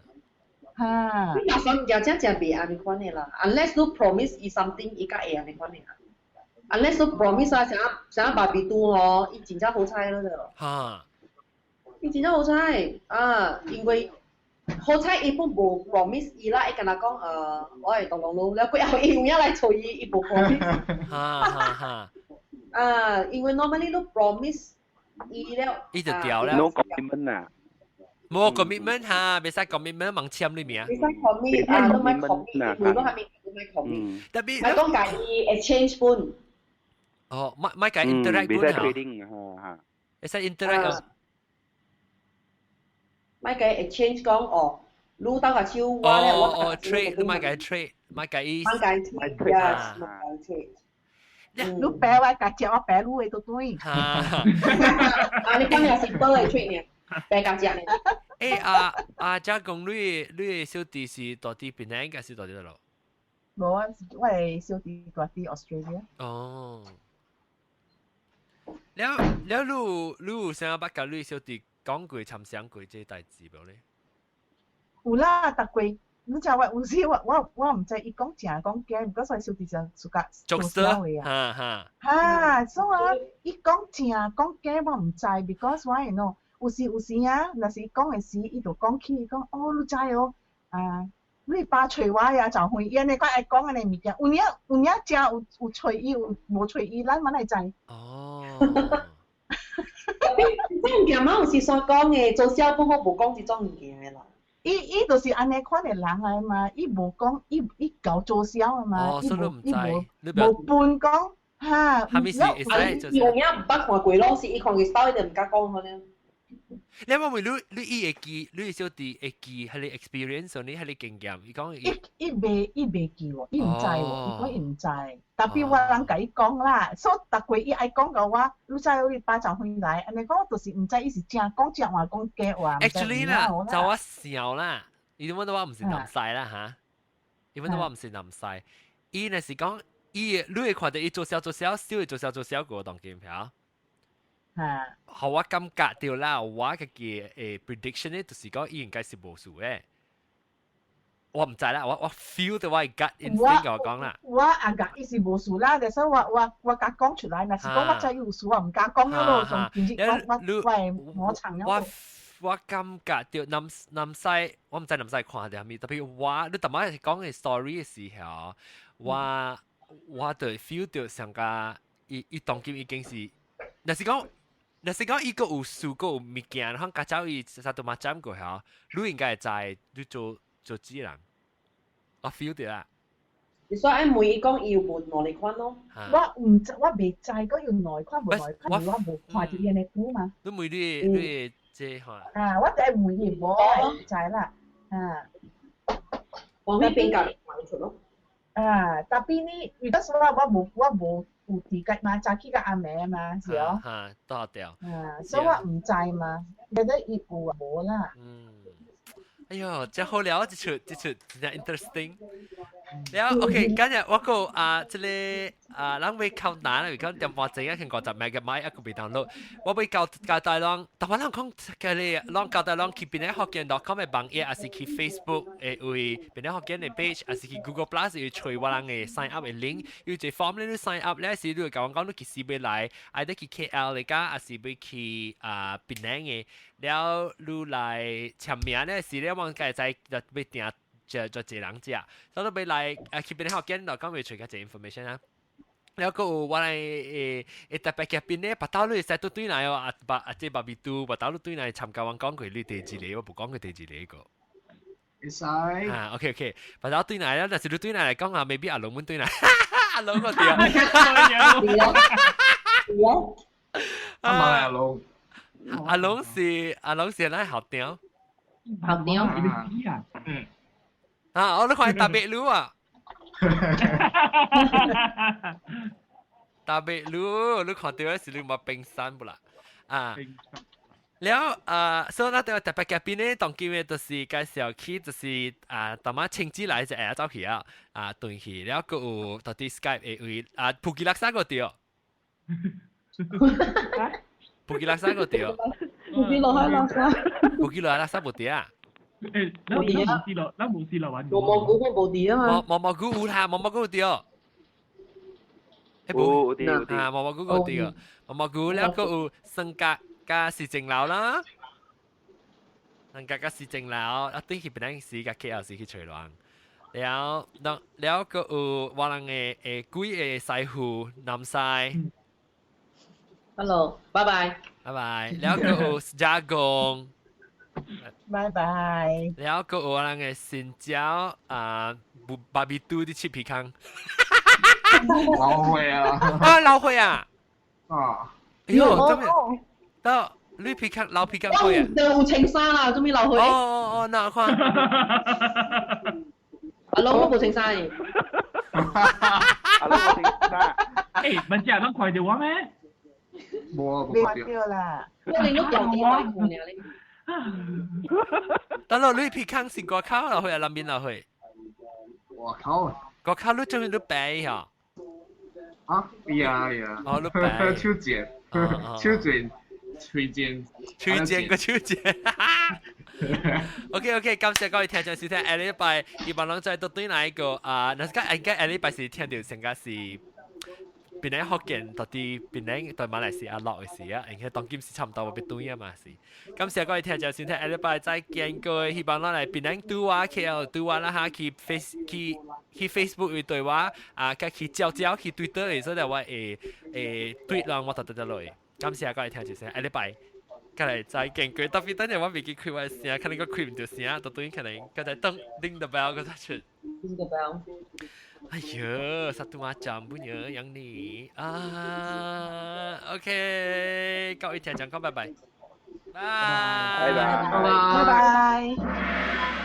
哈。你若說物件真正袂按呢款的啦，unless 你 promise 伊 something，伊才會按呢款的啦。unless 你 promise 啊，啥啥爸比拄吼，伊真正好彩咯就。伊真正好彩啊，因為好彩伊本無 promise 伊啦，伊敢若講我會當當路，了過後伊有影來揣伊，伊無 promise。哈哈哈。啊，因為 normally 你 promise 伊了，伊就掉了。 No commitment 啊。冇 commitment 哈，袂使 commitment 盲簽裏面。袂使 commit 啊，都莫 commit，每個係咪都莫 commit。特別莫講共伊 exchange 本。哦，莫莫共 interact 本嚇。trading 哈哈。會使 interact。莫共 exchange 講哦，你鬥下手，我咧我哦 trade，你莫共 trade，莫共伊。莫共 trade，yes，莫共 trade。你白我共食，我白你的都對。啊，你講的是倒的 trade 呢？白共食呢？欸啊啊！遮講你你的小弟是住佇檳城，還是住佇佗落？無啊，我的小弟住佇 Australia。哦。了了，你有你有啥捌共你小弟講過、參詳過這代誌無咧？有啦，逐過你知我有時我我我毋知伊講正講假，毋過所以小弟就自家做小的啊。哈哈。哈，所以啊，伊講正講假我毋知，because why you know？有時有時啊，若是伊講的時，伊就講起，伊講哦，你知哦，啊，你爸揣我呀，就會伊按呢我愛講按呢物件，有影有影正有有揣伊，有無揣伊，咱嘛會知。哦。這物件嘛有時煞講的，做小本好無講這種物件的啦。伊伊就是按呢款的人來嘛，伊無講，伊伊搞做銷的嘛，伊無伊無無分講，哈。哈物是會使伊有影毋捌看過攏是伊看過手，伊就毋敢講可能。你問問你你伊會記，你小弟會記彼個 experience，你彼個經驗，伊講伊伊袂伊袂記喎，伊毋知喎，伊講伊毋知。特別我人共伊講啦，所以逐過伊愛講共我，你知你爸就回來，按呢講我就是毋知伊是正講正話講假話。 Actually 啦，就我想啦，伊問到我毋是南西啦嚇，伊問到我毋是南西，伊若是講伊你會看著伊做小做小，小會做小做小個當金票。嚇！予我感覺著啦，我家己的 prediction 咧，就是講伊應該是無事的。我毋知啦，我我 feel 到我 gut instinct 共我講啦。我也覺伊是無事啦，但是我我我敢講出來，若是講我知伊有事，我毋敢講了咯，從今日我我我會摩擦了。我我感覺著南南西，我毋知南西看著啥物，特別我你逐擺講的 story 的時候，我我就 feel 著上甲伊伊當今已經是，若是講。若是講伊閣有事，閣有物件，可能走伊啥都嘛斬過嚇，你應該會知，你做做主人，我 feel 著啦。你說愛問伊講伊有無兩款咯？我毋知，我袂知講有兩款無兩款，我無看著伊按呢久嘛。你問你你這嚇？啊，我就愛問伊無，我知啦，啊。往那邊甲看出咯。啊，特別呢，because 我我無我無。有佇個嘛，早起個暗暝嘛，是哦。嚇，多掉。啊，所以我毋知嘛，覺得伊有啊無啦。哎喲，真好聊，這出這出真正 interesting。了 OK，今日我個啊，這個啊，咱會靠難啦，講電話整一千50 megabyte 一個未 download，我會教教大人，但我人講叫你，攏教大人去檳城福建 .com 的網頁，還是去 Facebook 的位檳城福建的 page，還是去 Google Plus 去揣我人的 sign up 的 link，有一個 form 你 sign up 咧，是你會共我講你幾時欲來，愛得去 KL 嚟講，還是欲去啊檳城的，了你來簽名咧，是咧我家知就欲訂。就就一人食，所以欲來啊去檳城福建 .com 會揣較濟 information 啊。了閣有我來會會特別嘉賓咧，別兜你會使拄對來哦，啊巴啊這巴比拄，別兜你對來參加我講過你第一個，我無講過第一個個。會使。啊，OK OK，別兜對來啦，但是你對來來講啊，maybe 阿龍們對來，阿龍個對。啊，阿龍。阿龍是阿龍是咱校長。校長。嗯。啊！我都看特別擼啊！特別擼，你看到是你冇冰山不啦？啊！了啊，所以那對特別嘉賓呢，當今日就是介紹去，就是啊，淡仔親自來就會走去啊，啊，轉去了，閣有到底 Skype 會位啊，普吉拉沙個對。普吉拉沙個對。普吉落海拉沙。普吉落海拉沙無對啊。誒，咱無試落，咱無試落玩。毛毛菇無佇啊嘛。毛毛菇有啦，毛毛菇有對。有有佇有佇。啊，毛毛菇有對，毛毛菇了閣有酸角佮市政樓啦。酸角佮市政樓，啊對去本來是佮 KL 是去揣人。了，了了閣有我人的誒幾个師傅南西。 Hello，拜拜。拜拜。了閣有加工。拜拜。了閣有我人的新椒啊，巴比拄佇七皮空。老歲啊！啊，老歲啊！啊！哎喲，做咩？到你皮空老皮空過啊？有穿衫啦，做咩老歲？哦哦哦，哪看？阿龍我無穿衫嘅。阿龍無穿衫。誒，文姐，攏看著我咩？無無看著啦。我哋都掉啲內褲爾咧。等落你皮空是外口落去啊，南邊落去？外口。外口你中意你白嚇？啊，呀呀。哦，你白。手賤，手賤，喙賤，喙賤個手賤。OK OK，感謝各位聽眾收聽，下禮拜希望攏再倒轉來一個啊，若是講應該下禮拜是聽著成個是檳城福建到底檳城對馬來西亞落的時啊，應該當今是差不多欲轉啊嘛是。感謝各位聽眾收聽，下禮拜再見各位，希望咱來檳城拄我 KL 拄我啦哈，去 Face 去去 Facebook 會對我啊，佮去照照去 Twitter 的，所以我會會對人我特特特落去。感謝各位聽眾收聽，下禮拜。過來再見過，特別等陣我袂記開我聲，可能閣開毋著聲，就等於可能閣再等 ring the bell 閣再出。 Ring the bell。哎呦，satu macam punya yang ni. Ah, okay. 各位聽眾講拜拜。拜拜拜。拜拜。